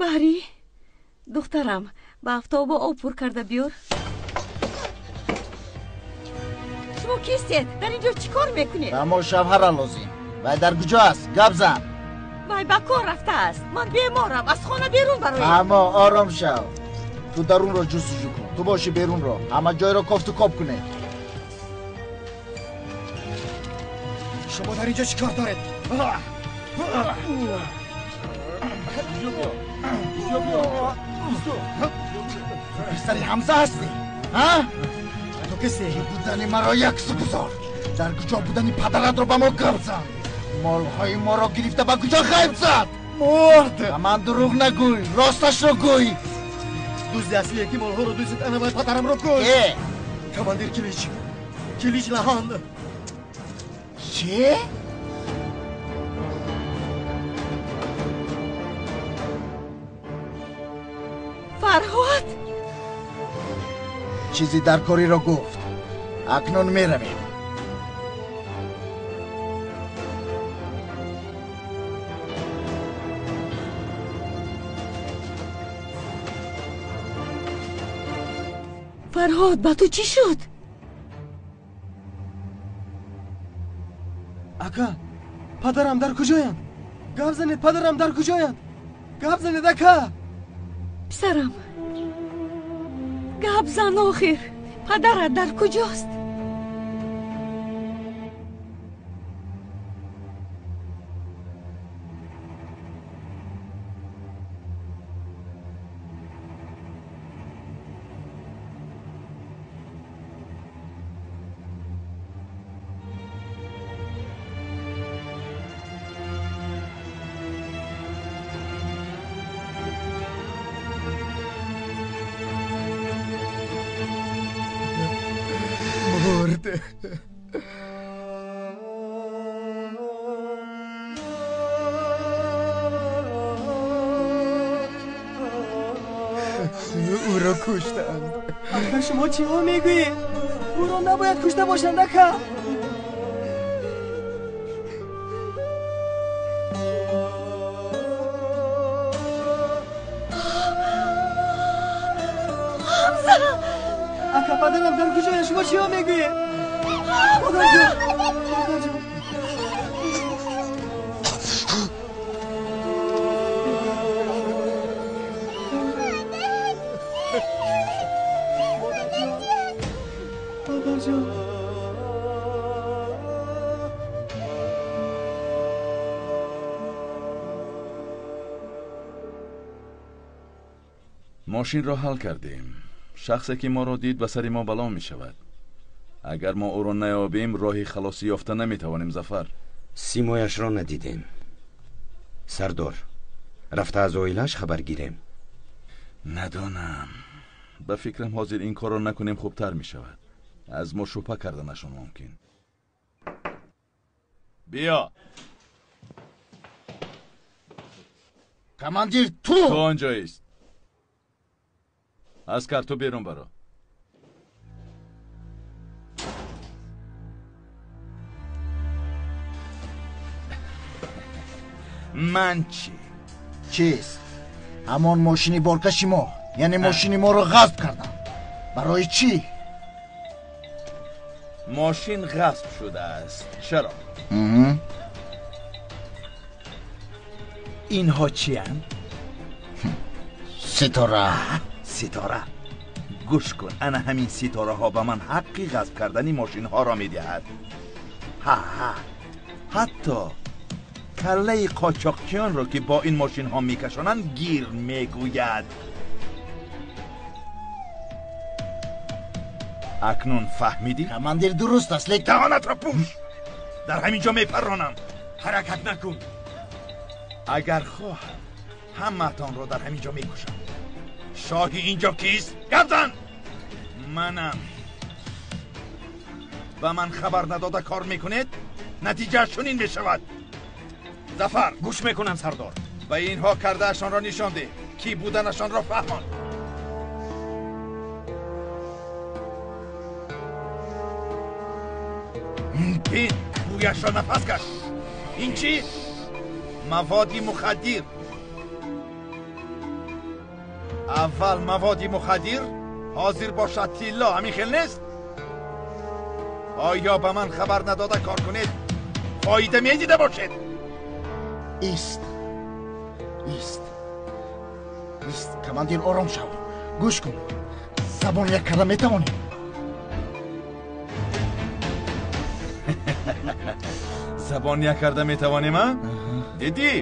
[SPEAKER 9] Баҳрӣ, духтарам, ба афтоба об пур карда биёр. Шумо кистед? Дар ин ҷо чӣ кор мекунед?
[SPEAKER 10] Ба мо шавҳара лозим. Вай дар куҷо аст? Гап зан.
[SPEAKER 9] Вай ба кор рафтааст. Ман беморам, аз хона берун бароем.
[SPEAKER 10] Аммо ором шав. Ту дарунро ҷустуҷӯ кун, ту боши берунро. Ҳама ҷойро кофту коб кунед.
[SPEAKER 1] Шумо дар ин ҷо чӣ кор доред?
[SPEAKER 10] Писари Ҳамза ҳастӣ? Ҳа?
[SPEAKER 1] Ту кисӣ?
[SPEAKER 10] Ки будани маро яксу гузор. Дар куҷо будани падаратро ба мо гап зан. Молҳои моро гирифта ба куҷо ғайб зад?
[SPEAKER 1] Мурд!
[SPEAKER 10] Ба ман дурӯғ нагӯй, росташро гӯй.
[SPEAKER 1] Дузди аслие ки молҳоро дуздид, ана вай падарамро кушт.
[SPEAKER 10] Э?
[SPEAKER 1] Командир Килич, Килич Лаҳан.
[SPEAKER 10] Чӣ?
[SPEAKER 9] Фарҳод!
[SPEAKER 10] Чизи даркориро гуфт. Акнун меравем.
[SPEAKER 9] Фарҳод, ба ту чӣ шуд?
[SPEAKER 2] Ака, падарам дар куҷоянд? Гап занед, падарам дар куҷоянд? Гап занед, ака!
[SPEAKER 9] Писарам, гап зан охир. Падарат дар куҷост?
[SPEAKER 1] Ӯро куштанд.
[SPEAKER 2] Ака, шумо чиҳо мегӯед? Ӯро набояд кушта бошанд, ака.
[SPEAKER 9] Ҳамза!
[SPEAKER 2] Ака, падарам дар куҷоянд? Шумо чиҳо мегӯед? Модарҷон, модарҷон. Модарҷон.
[SPEAKER 5] Мошинро ҳал кардем. Шахсе ки моро дид, ба сари мо бало мешавад. Агар мо ӯро наёбем, роҳи халосӣ ёфта наметавонем, Зафар.
[SPEAKER 18] Симояшро надидем. Сардор, рафта аз оилааш хабар гирем.
[SPEAKER 5] Надонам. Ба фикрам ҳозир ин корро накунем хубтар мешавад. Аз мо шубҳа карданашон мумкин. Биё.
[SPEAKER 10] Командир, ту!
[SPEAKER 5] Ту онҷоист. Аскар, ту берун баро. Ман чӣ?
[SPEAKER 10] Чист? Ҳамон мошини боркаши мо, яъне мошини моро ғасб карданд. Барои чӣ?
[SPEAKER 5] Мошин ғасб шудааст. Чаро? Инҳо чиянд?
[SPEAKER 10] Ситора.
[SPEAKER 5] Ситора. Гӯш кун, ана ҳамин ситораҳо ба ман ҳаққи ғасб кардани мошинҳоро медиҳад. Ҳа ҳа. Ҳатто каллаи қочоқчиёнро ки бо ин мошинҳо мекашонанд гир мегӯяд. Акнун фаҳмидӣ?
[SPEAKER 10] Командир, дуруст аст, лекин
[SPEAKER 5] даҳонатро пӯш. Дар ҳамин ҷо мепарронам.
[SPEAKER 4] Ҳаракат накун.
[SPEAKER 5] Агар хоҳам ҳамаатонро дар ҳамин ҷо мекушам. Шоҳи инҷо кист? Гап зан! Манам. Ба ман хабар надода кор мекунед, натиҷааш чунин мешавад. Зафар,
[SPEAKER 4] гӯш мекунам, сардор.
[SPEAKER 5] Ба инҳо кардаашонро нишон деҳ, кӣ буданашонро фаҳмон. Бин, бӯяшро нафас каш. Ин чӣ? Маводи мухаддир. Аввал маводи мухаддир, ҳозир бошад тилло. Ҳамин хел нест? Оё ба ман хабар надода кор кунед, фоида медида бошед?
[SPEAKER 10] Ист, ист, ист. Командир, ором шав. Гӯш кун, забон як карда метавонем.
[SPEAKER 5] Забон як карда метавонем, а? Дидӣ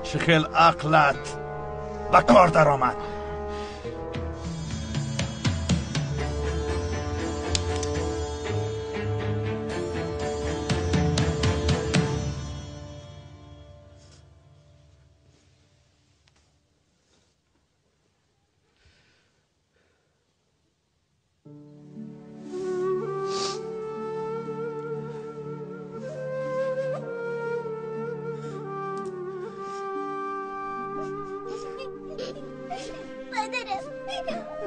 [SPEAKER 5] чӣ хел ақлат ба кор даромад.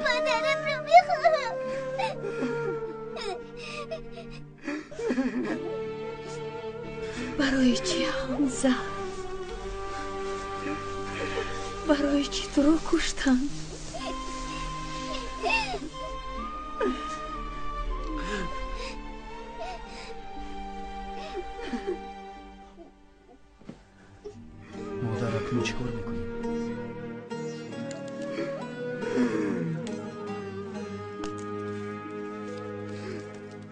[SPEAKER 6] Падарамро мехоҳам.
[SPEAKER 9] Барои чӣ, Ҳамза? Барои чӣ туро куштанд?
[SPEAKER 1] Модар, акнун чӣ кор мекунем?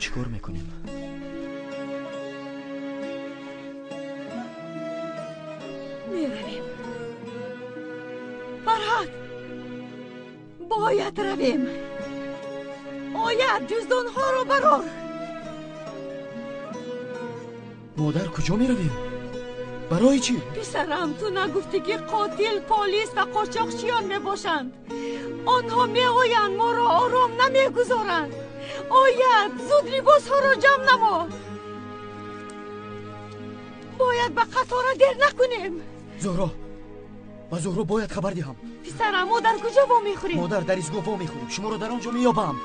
[SPEAKER 1] Чӣ кор мекунем?
[SPEAKER 9] Меравем. Фарҳад, бояд равем. Ояд, ҷуздонҳоро барор.
[SPEAKER 1] Модар, куҷо меравем? Барои чӣ?
[SPEAKER 9] Писарам, ту нагуфтӣ ки қотил, полис ва қочоқчиён мебошанд. Онҳо меоянд, моро ором намегузоранд. Ояд, зуд либосҳоро ҷамъ намо. Бояд ба қатора дер накунем.
[SPEAKER 1] Зуҳро, ба Зуҳро бояд хабар диҳам.
[SPEAKER 9] Писарам, мо дар куҷо вомехӯрем?
[SPEAKER 1] Модар, дар истгоҳ вомехӯрем. Шуморо дар он ҷо меёбам.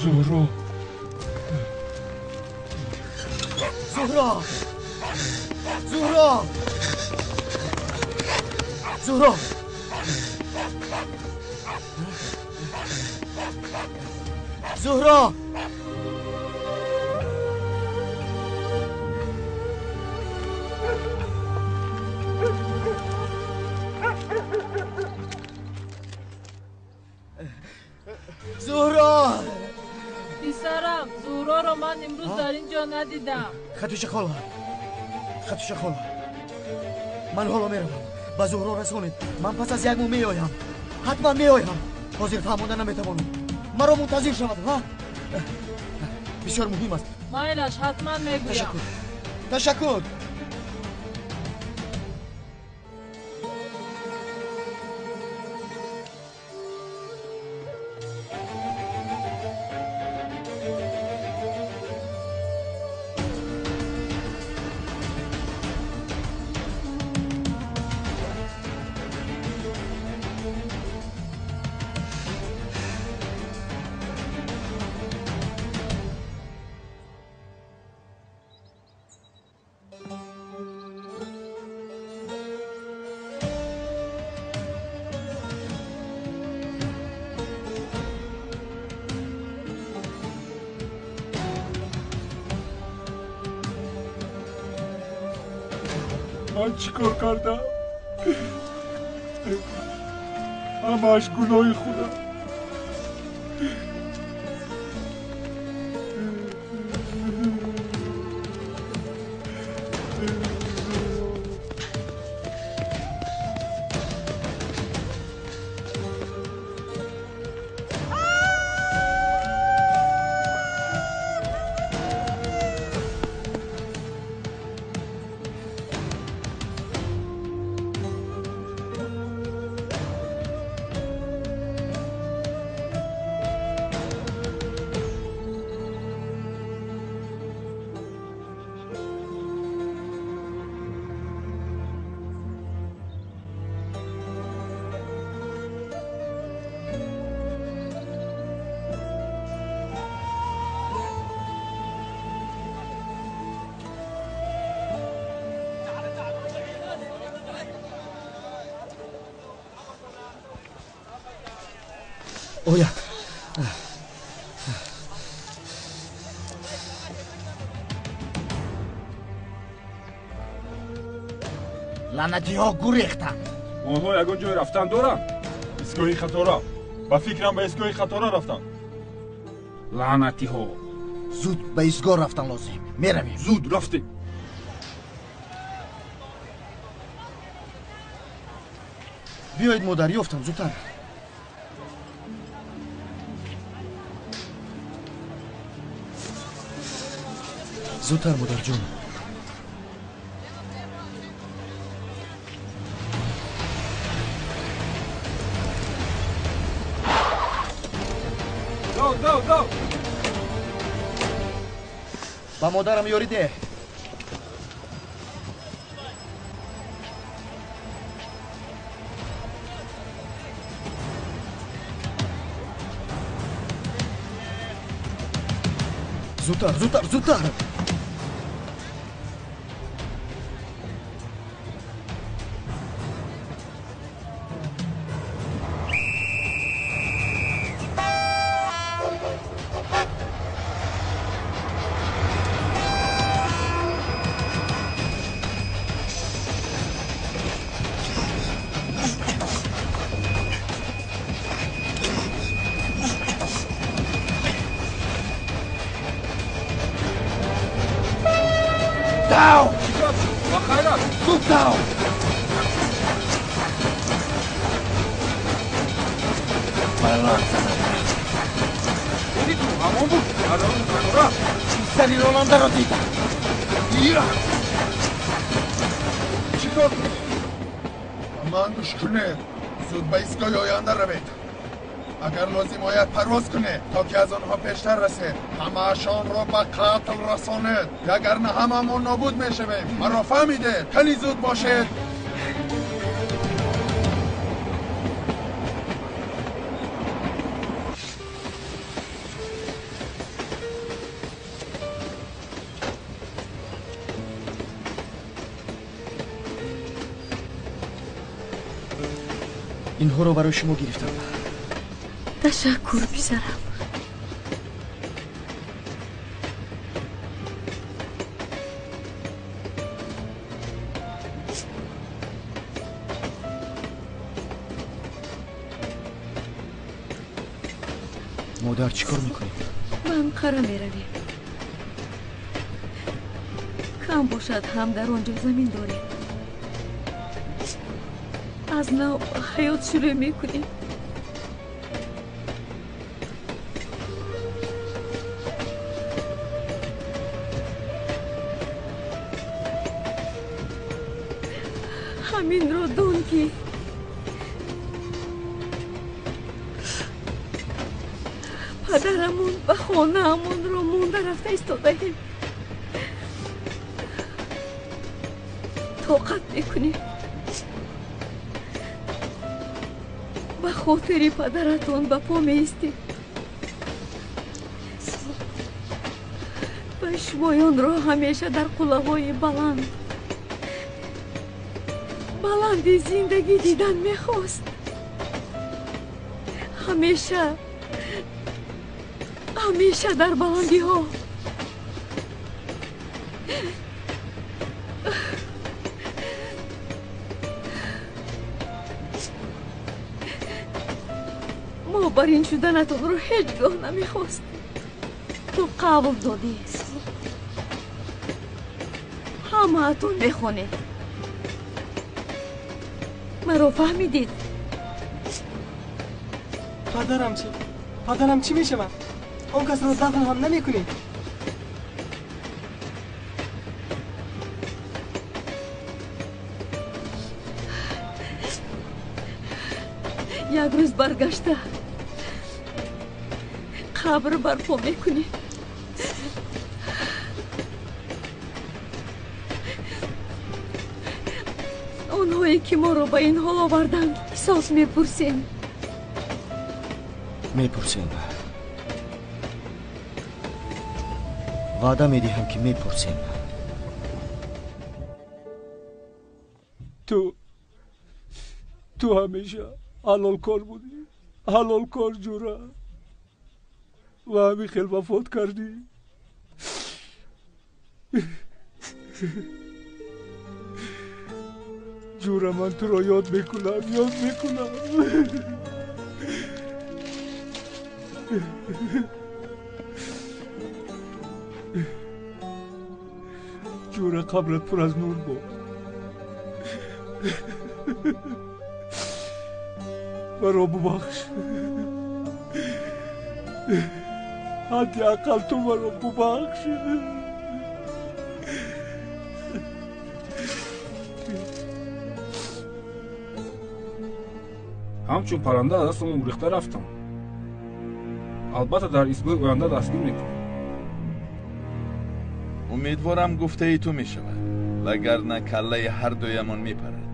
[SPEAKER 7] Зуҳро,
[SPEAKER 1] Зуҳро, Зуҳро, Зуҳро. Зуҳро! Зуҳро!
[SPEAKER 17] Писарам, Зуҳроро ман имрӯз дар ин ҷо надидам.
[SPEAKER 1] Хатиша хола, Хатиша хола, ман ҳоло меравам. Ба Зуҳро расонед. Ман пас аз як моҳ меоям. Ҳатман меоям. Ҳозир фаҳмонда наметавонам. Маро мунтазир шавад, ҳа? Бисёр муҳим аст.
[SPEAKER 17] Майлаш, ҳатман мегӯям.
[SPEAKER 1] Ташаккур. Ташаккур.
[SPEAKER 7] Ман чӣ кор кардам? Ҳамааш гуноҳи худам.
[SPEAKER 1] Оя.
[SPEAKER 10] Лаънатиҳо гурехтанд.
[SPEAKER 19] Онҳо ягон ҷой рафтан доранд? Истгоҳи Қатора. Ба фикрам ба истгоҳи Қатора рафтанд.
[SPEAKER 12] Лаънатиҳо.
[SPEAKER 10] Зуд ба истгоҳ рафтан лозим. Меравем.
[SPEAKER 19] Зуд рафтем.
[SPEAKER 1] Биёед модар, ёфтам зудтар. Зудтар, модарҷон.
[SPEAKER 19] Дав, дав, дав!
[SPEAKER 1] Ба модарам ёрӣ деҳ. Зудтар, зудтар, зудтар!
[SPEAKER 19] ҳамаашонро ба қатл расонед, агарна ҳамамон нобуд мешавем. Маро фаҳмидед? Хеле зуд бошед.
[SPEAKER 1] Инҳоро барои шумо гирифтам.
[SPEAKER 9] Ташаккур, писарам.
[SPEAKER 1] Модар, чӣ кор мекунем?
[SPEAKER 9] Ба Анқара меравем. Кам бошад ҳам дар он ҷо замин дорем. Аз нав ҳаёт шурӯъ мекунем. Ҳаминро дон ки падарамон ба хонаамонро монда рафта истодаем. Тоқат мекунем. Ба хотири падаратон ба по меистем. Ва шумоёнро ҳамеша дар қуллаҳои баланд баланди зиндагӣ дидан мехост. Ҳамеша ҳамеша дар баландиҳо. Мо бар ин шуданатонро ҳеҷ гоҳ намехостем. Ту қавл додӣ. Ҳамаатон мехонед. Маро фаҳмидед?
[SPEAKER 2] Падарам чӣ? Падарам чӣ мешавад? Он касро дафн ҳам намекунӣ?
[SPEAKER 9] Як рӯз баргашта қабр барпо мекунем. Онҳое ки моро ба ин ҳол оварданд ҳисоб мепурсем.
[SPEAKER 1] Мепурсем. Ваъда медиҳам ки мепурсем.
[SPEAKER 7] Ту ҳамеша ҳалолкор будӣ, ҳалолкор ҷура, ва ҳамин хел вафот кардӣ. Ҷура, ман туро ёд мекунам, ёд мекунам. Ҷура, қабрат пур аз нур бод. Маро бубахш. Ҳадди ақал ту маро бубахш.
[SPEAKER 20] Ҳамчун парранда аз дастам гурехта рафтам. Албатта дар истгоҳи оянда дастгир мекунам.
[SPEAKER 5] Умедворам гуфтаи ту мешавад, вагарна каллаи ҳардуямон мепарад.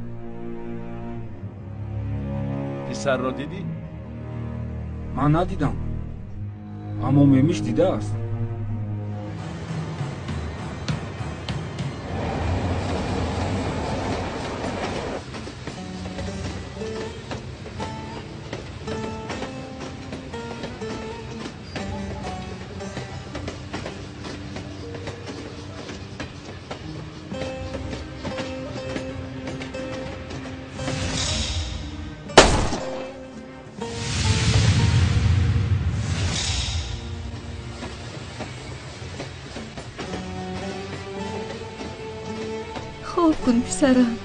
[SPEAKER 5] Писарро дидӣ?
[SPEAKER 20] Ман надидам, аммо Мемиш дидааст.
[SPEAKER 9] Хоб кун, писарам.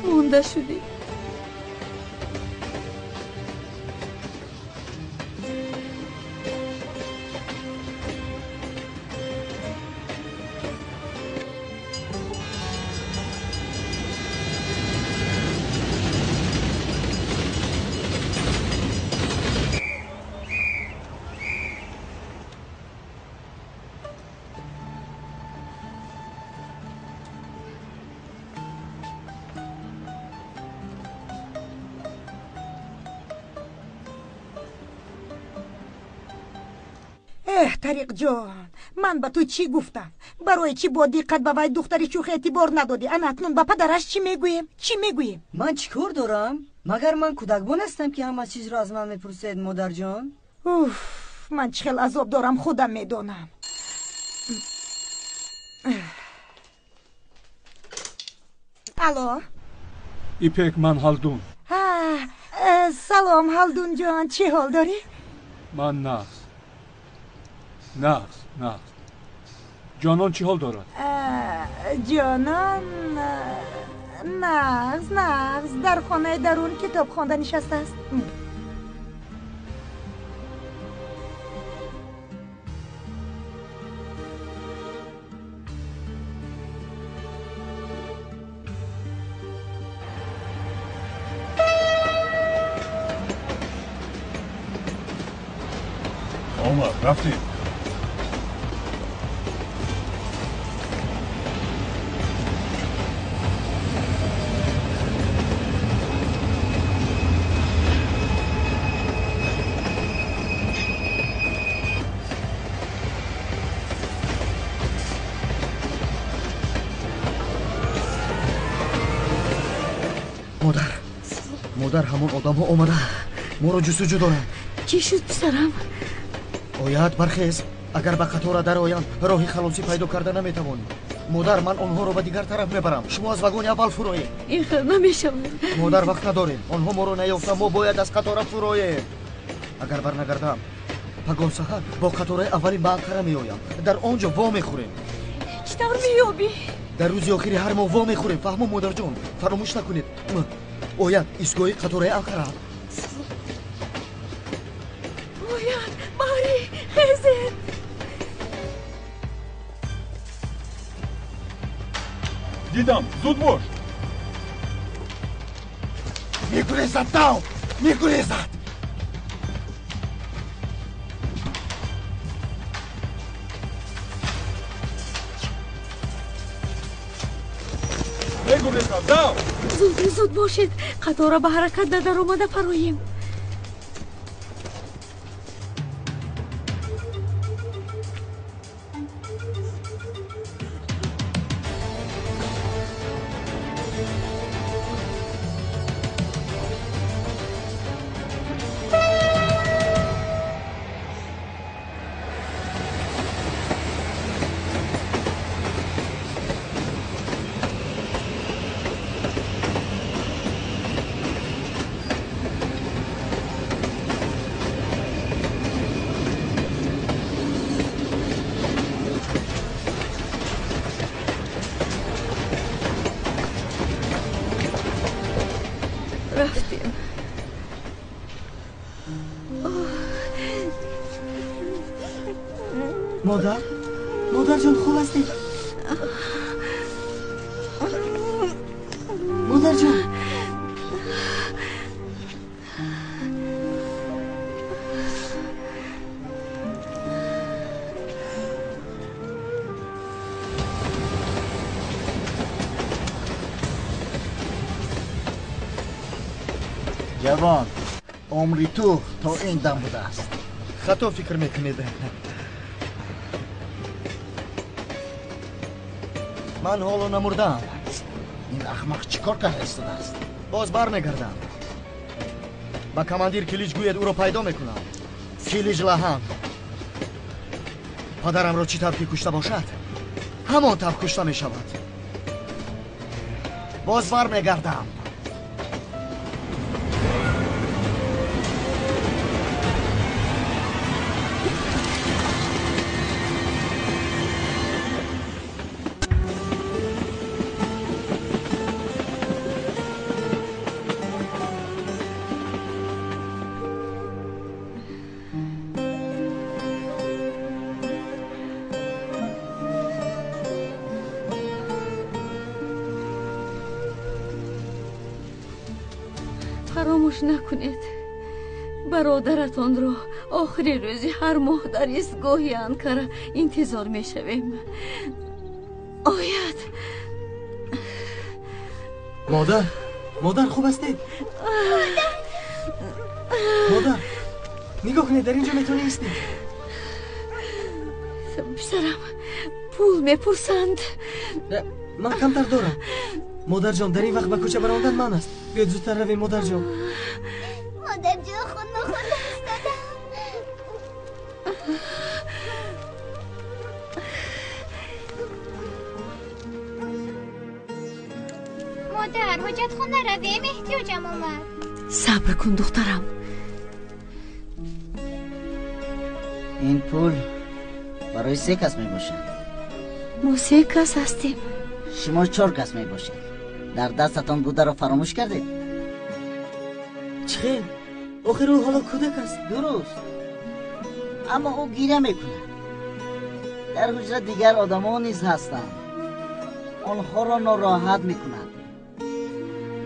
[SPEAKER 9] Монда шудӣ.
[SPEAKER 13] Эҳ, Тариқҷон, ман ба ту чӣ гуфтам? Барои чӣ бо диққат ба вай духтари шӯх эътибор надодӣ? Ана акнун ба падараш чӣ мегӯем? Чӣ мегӯем?
[SPEAKER 2] Ман чӣ кор дорам? Магар ман кӯдакбон ҳастам, ки ҳама чизро аз ман мепурсед, модарҷон?
[SPEAKER 13] Уф, ман чӣ хел азоб дорам, худам медонам. Алло?
[SPEAKER 7] Ипек, ман Ҳалдун.
[SPEAKER 13] Салом, Ҳалдунҷон, чӣ ҳол дорӣ?
[SPEAKER 7] Ман нағз. Нағз, нағз. Ҷонон чӣ ҳол дорад?
[SPEAKER 13] Ҷонон нағз, нағз. Дар хонаи дарун китоб хонда нишастааст.
[SPEAKER 7] Омад, рафтем.
[SPEAKER 1] Модар, модар, ҳамон одамҳо омада моро ҷустуҷӯ доранд.
[SPEAKER 9] Чӣ шуд, писарам?
[SPEAKER 1] Ояд, бархез. Агар ба қатора дароянд, роҳи халосӣ пайдо карда наметавонӣ. Модар, ман онҳоро ба дигар тараф мебарам. Шумо аз вагони аввал фуроед.
[SPEAKER 9] Ин хел намешавад.
[SPEAKER 1] Модар, вақт надорем. Онҳо моро наёфта, мо бояд аз қатора фуроем. Агар барнагардам, пагоҳ саҳар бо қатораи аввалин ба Анқара меоям. Дар он ҷо во мехӯрем.
[SPEAKER 9] Чӣ тавр меёбӣ?
[SPEAKER 1] Дар рӯзи охири ҳар моҳ во мехӯрем. Фаҳмо, модарҷон, фаромӯш накунед. Ояд, истгоҳи қатораи Анқара.
[SPEAKER 9] Ояд, Баҳрӣ, хезед.
[SPEAKER 7] Дидам, зуд бош.
[SPEAKER 5] Мегурезад, дав, мегурезад.
[SPEAKER 7] Мегурезад, дав.
[SPEAKER 9] Зуд, зуд бошед. Қатора ба ҳаракат надаромада фароем. Рафтем.
[SPEAKER 2] Модар, модарҷон, хуб ҳастед? Модарҷон.
[SPEAKER 10] Ҷавон, умри ту то ин дам будааст.
[SPEAKER 1] Хато фикр мекунед. Ман ҳоло намурдаам.
[SPEAKER 10] Ин ахмақ чӣ кор карда истодааст?
[SPEAKER 1] Боз бармегардам. Ба командир Килич гӯед, ӯро пайдо мекунам. Килич лаҳан. Падарамро чӣ тавр ки кушта бошад, ҳамон тавр кушта мешавад. Боз бармегардам.
[SPEAKER 9] Фаромӯш накунед, бародаратонро охири рӯзи ҳар моҳ дар истгоҳи Анкара интизор мешавем. Ояд.
[SPEAKER 2] Модар, модар, хуб ҳастед? Модар, нигоҳ кунед, дар ин ҷо метавонӣ истед.
[SPEAKER 9] Писарам, пул мепурсанд.
[SPEAKER 2] Ман камтар дорам. Модарҷон, дар ин вақт ба кӯча баромадан манъ аст. Биёед зудтар равем, модарҷон.
[SPEAKER 6] Модарҷон, хун нахӯрда истодам. Модар, ҳоҷатхона равем, эҳтиёҷам омад.
[SPEAKER 9] Сабр кун, духтарам.
[SPEAKER 14] Ин пул барои се кас мебошад.
[SPEAKER 9] Мо се кас ҳастем.
[SPEAKER 14] Шумо чор кас мебошед. Дар дастатон бударо фаромӯш кардед?
[SPEAKER 2] Чӣ хел? Охир ӯ ҳоло кӯдак аст.
[SPEAKER 14] Дуруст, аммо ӯ гиря мекунад. Дар ҳуҷра дигар одамон низ ҳастанд. Онҳоро нороҳат мекунад.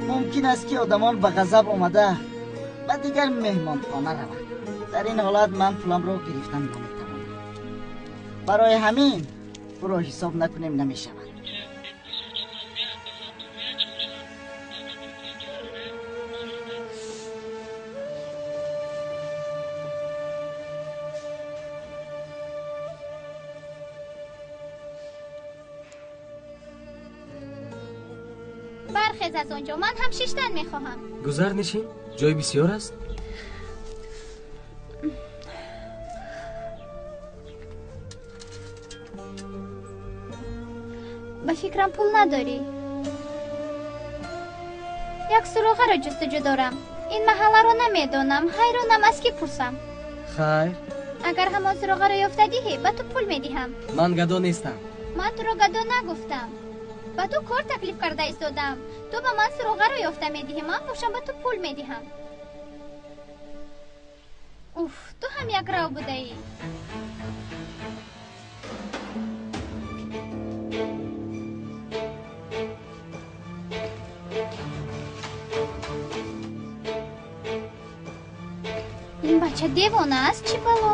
[SPEAKER 14] Мумкин аст, ки одамон ба ғазаб омада ба дигар меҳмонхона раванд. Дар ин ҳолат ман пуламро гирифтан наметавонам. Барои ҳамин ӯро ҳисоб накунем намешавад.
[SPEAKER 6] Бархез аз он ҷо, ман ҳам шиштан мехоҳам.
[SPEAKER 2] Гузар нишин, ҷой бисёр аст.
[SPEAKER 6] Ба фикрам пул надорӣ. Як суроғаро ҷустуҷӯ дорам. Ин маҳалларо намедонам, ҳайронам аз кӣ пурсам.
[SPEAKER 2] Хайр.
[SPEAKER 6] Агар ҳамон суроғаро ёфта диҳӣ, ба ту пул медиҳам.
[SPEAKER 2] Ман гадо нестам.
[SPEAKER 6] Ман туро гадо нагуфтам. Ба ту кор таклиф карда истодам. Ту ба ман суроғаро ёфта медиҳӣ, ман бошам ба ту пул медиҳам. Уф, ту ҳам якрав будаӣ. Ин бача девона аст, чӣ бало?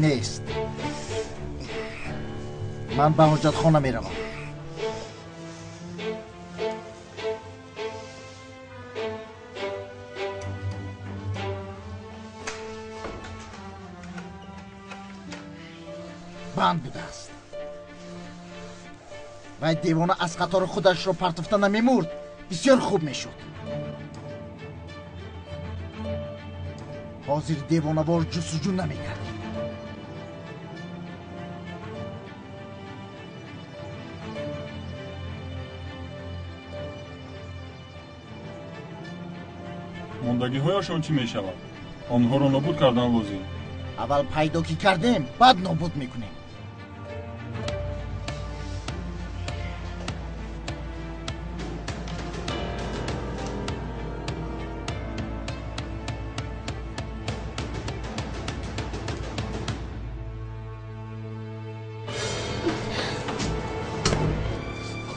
[SPEAKER 10] Нест. Ман ба ҳоҷатхона меравам. Банд будааст. Вай девона аз қатори худашро партофта намемурд, бисёр хуб мешуд. Ҳозир девонавор ҷустуҷӯ намекард.
[SPEAKER 19] Мондагиҳояшон чӣ мешавад? Онҳоро нобуд кардан лозим.
[SPEAKER 10] Аввал пайдо ки кардем, баъд нобуд мекунем.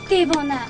[SPEAKER 6] Девона!